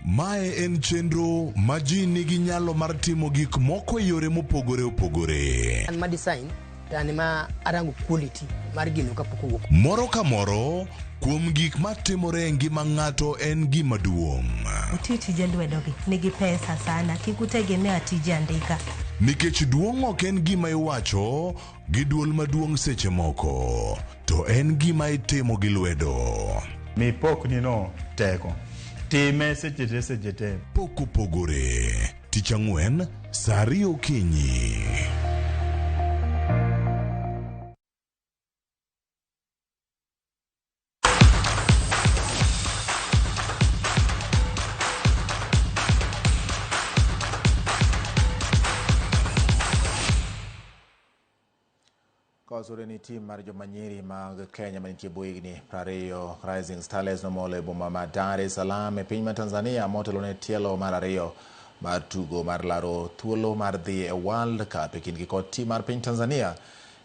Mae en chenro ma ji nigi nyalo mar timo gik moko e yore mopogore opogore. An ma design to an ema arango quality mar gino kapok owuok. Moro ka moro kuom gik matimore e ngima ng'ato en gima duong'. Uti tije lwedogi nigi pesa sana, kik utegemea tije andika. Nikech duong' ok en gima iwacho gi duol maduong' seche moko, to en gima itimo gi lwedo. Mi pokni no teko. Time seche te seche te. Pok opogore. Tich ang'wen, saa ariyo okinyi. Kawasore ni tim mar joma nyiri mag Kenya manitie bwo higni 20 Rising Starlets nomolo e boma ma Dar es Salaam e piny ma Tanzania motelo ne tielo mar ariyo mar tugo mar laro thuolo mar dhi e World Cup e kindgi kod tim mar piny Tanzania.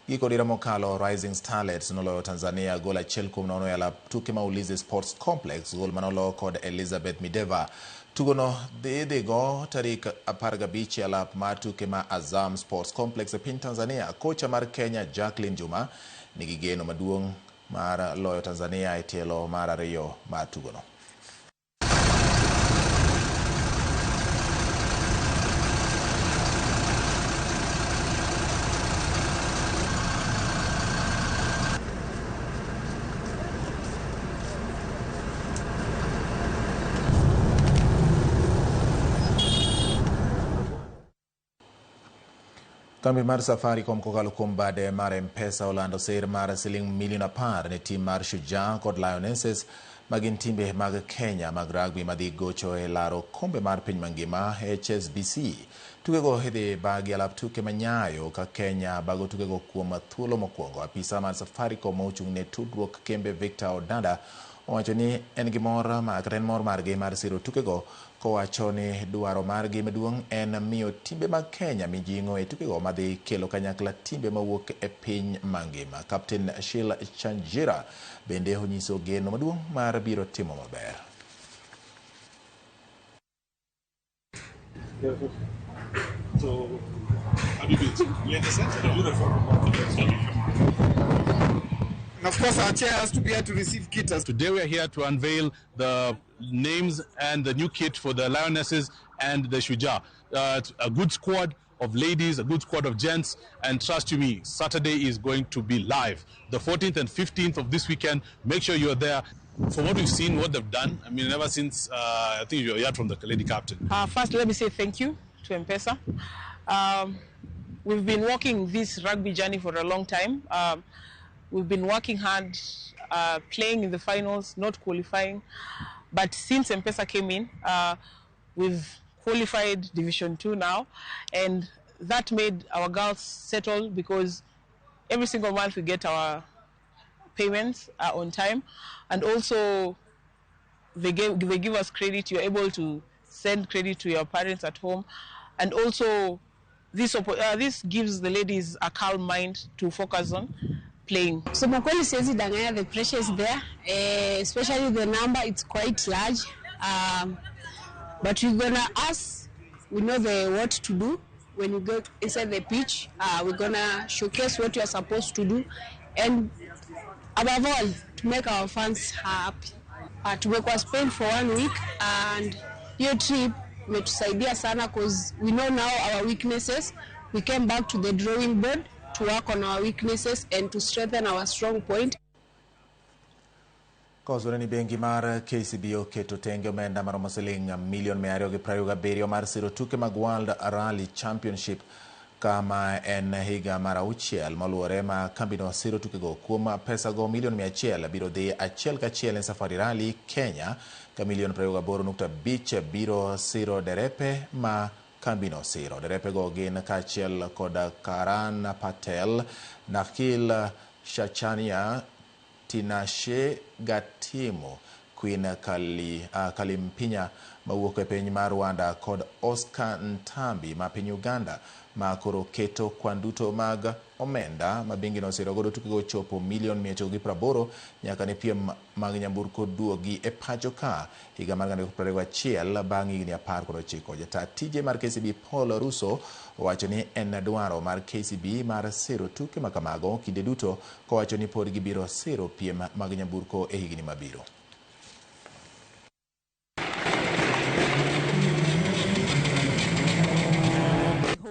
Giko dira mokalo Rising Starlets noloyo Tanzania gol 1-0 e alap tuke ma Ulinzi Sports Complex, gol manolo kod Elizabeth Mideva. Tugono dhi go tarik 15 e alap mar tuke ma Azam Sports Complex e piny Tanzania. Kocha mar Kenya Jacqueline Juma nigi geno maduong' mar loyo Tanzania e tielo mar ariyo mar tugono. Kambi mar Safaricom kokalo kuom bade mar M-Pesa olando sir mar siling milion 10 ne tim mar Shujaa kod Lionesses magin timbe mag Kenya mag rugby madhi gocho e laro kombe mar piny mangima HSBC. Tukego idhi bagi alap tuke manyayo ka Kenya bago tukego kuom thuolo mokwongo. Apisa mar Safaricom mochung' ne tudruok kembe Victor Odanda owacho ni en gi mor kata en mor margi mar siro tukego kowacho ni dwaro margi maduong' en miyo timbe mag Kenya mijing'o e tukego madhi kelo kanyakla timbe mawuok e piny mangima. Captain Sheila Chanjira bende onyiso geno maduong' mar biro timo maber. So, how do you do it? You're in the center. And of course, our chair has to be here to receive kit. Today we are here to unveil the names and the new kit for the Lionesses and the Shujaa. A good squad of ladies, a good squad of gents, and trust you me, Saturday is going to be live. The 14th and 15th of this weekend, make sure you're there. From what we've seen, what they've done, I mean, ever since, I think you heard from the lady captain. First, let me say thank you to M-Pesa. We've been walking this rugby journey for a long time. We've been working hard, playing in the finals, not qualifying. But since M-Pesa came in, we've qualified Division 2 now. And that made our girls settle because every single month we get our payments on time. And also they give us credit. You're able to send credit to your parents at home. And also this gives the ladies a calm mind to focus on playing. So Makweli says the pressure is there, especially the number, it's quite large. But we're gonna ask, we know what to do when we go inside the pitch. We're gonna showcase what we are supposed to do, and above all, to make our fans happy. Tumekuwa Spain for 1 week, and your trip imetusaidia sana because we know now our weaknesses. We came back to the drawing board to work on our weaknesses and to strengthen our strong point. Kosore ni bengi mar KCB oketo tenge omenda maromo siling milion 227 mar siro tuke mag World Rally Championship kama en higa mar 6 moluwore ma kambino siro tukego. Kuom pesago milion 100 biro dhi achiel kachiel e Safari Rally Kenya ka milion 28.5 biro siro derepe ma kambino siro. Derepego gin kaachiel kod Karan Patel, Nikhil Shachania, Tinashe Gatimo, Queen Kalimpinya mawuok e piny mar Rwanda kod Oscar Ntambi ma piny Uganda ma koro keto kwan duto mag omenda ma bengino osiro godo tukego chopo milion 980 nyaka ne piem mag nyamburko duogi e pacho ka higa mar 2021 bang' higni 19. Jata tije mar KCB Paul Russo owacho ni en dwaro mar KCB mar siro tuke makamago kinde duto, kowacho ni pod gibiro siro piem mag nyamburko e higni mabiro.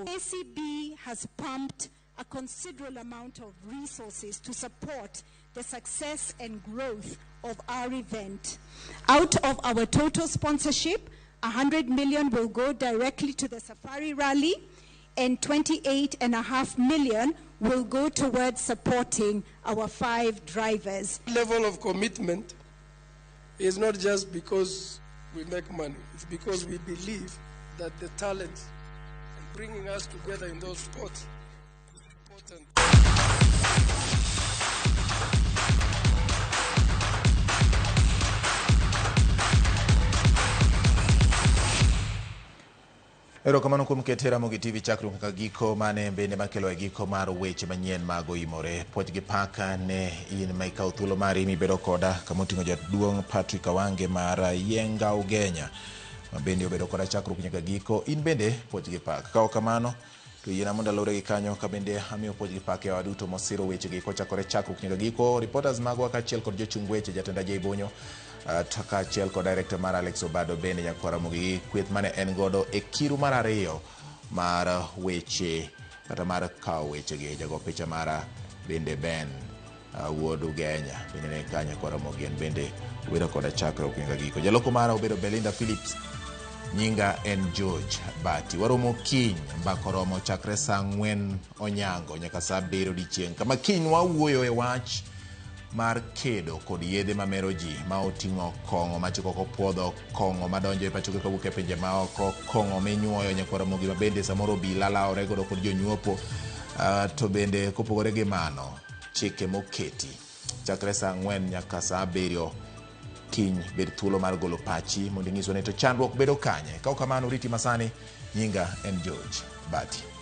KCB has pumped a considerable amount of resources to support the success and growth of our event. Out of our total sponsorship, 100 million will go directly to the Safari Rally, and 28.5 million will go towards supporting our 5 drivers. Level of commitment is not just because we make money, it's because we believe that the talent and bringing us together in those sports is important. Erokamano kuom kete Ramogi TV chakruok nyaka giko mane bende makelo e giko mar weche manyien mag oimore. Puoch gi paka ne in ma ikawo thuolo mari mibedo koda kama oting'o jaduong' Patrick Awange mar Yenga Ugenya ma bende obedo koda chakruok nyaka giko. In bende puoch gi pak. Ka ok kamano to yiena mondo alure gi kanyo ka bende amiyo puoch gi pak e waduto mosiro wechegi kochakore chakruok nyaka giko. Reporters magwa kaachiel kod jochung weche jatend Ajay Bonyo kaachiel kod director mar Alex Obado bende nyakwara Ramogi kweth mane en godo e kiru mar ariyo mar weche kata mar kawo wechegi. Jago picha mara bende Ben wuod Ugenya bende ne kanyo nyakwara Ramogi en bende obedo koda chakruok nyaka giko. Jaloko mara obedo Belinda Phillips. Nyinga en George Bati. Waromo kiny mbaka oromo chakre saa 4 onyango nyaka saa 7 odiechieng'. Kama kiny wawuoyo e wach mar kedo kod yedhe mamero ji ma oting'o kong'o machiko kopuodho, kong'o madonjo e pacho kawuok e pinje maoko, kong'o minyuoyo nyakwar Ramogi ma bende samoro obila lawore godo kod jonyuopo. To bende kopogore gi mano, chike moketi chakre saa 4 nyaka saa 7 kiny bed thuolo mar golo pachi mondo inyiswa ni to chandruok bedo kanye. Ka ok kamano riti masani, nyinga en George Bati.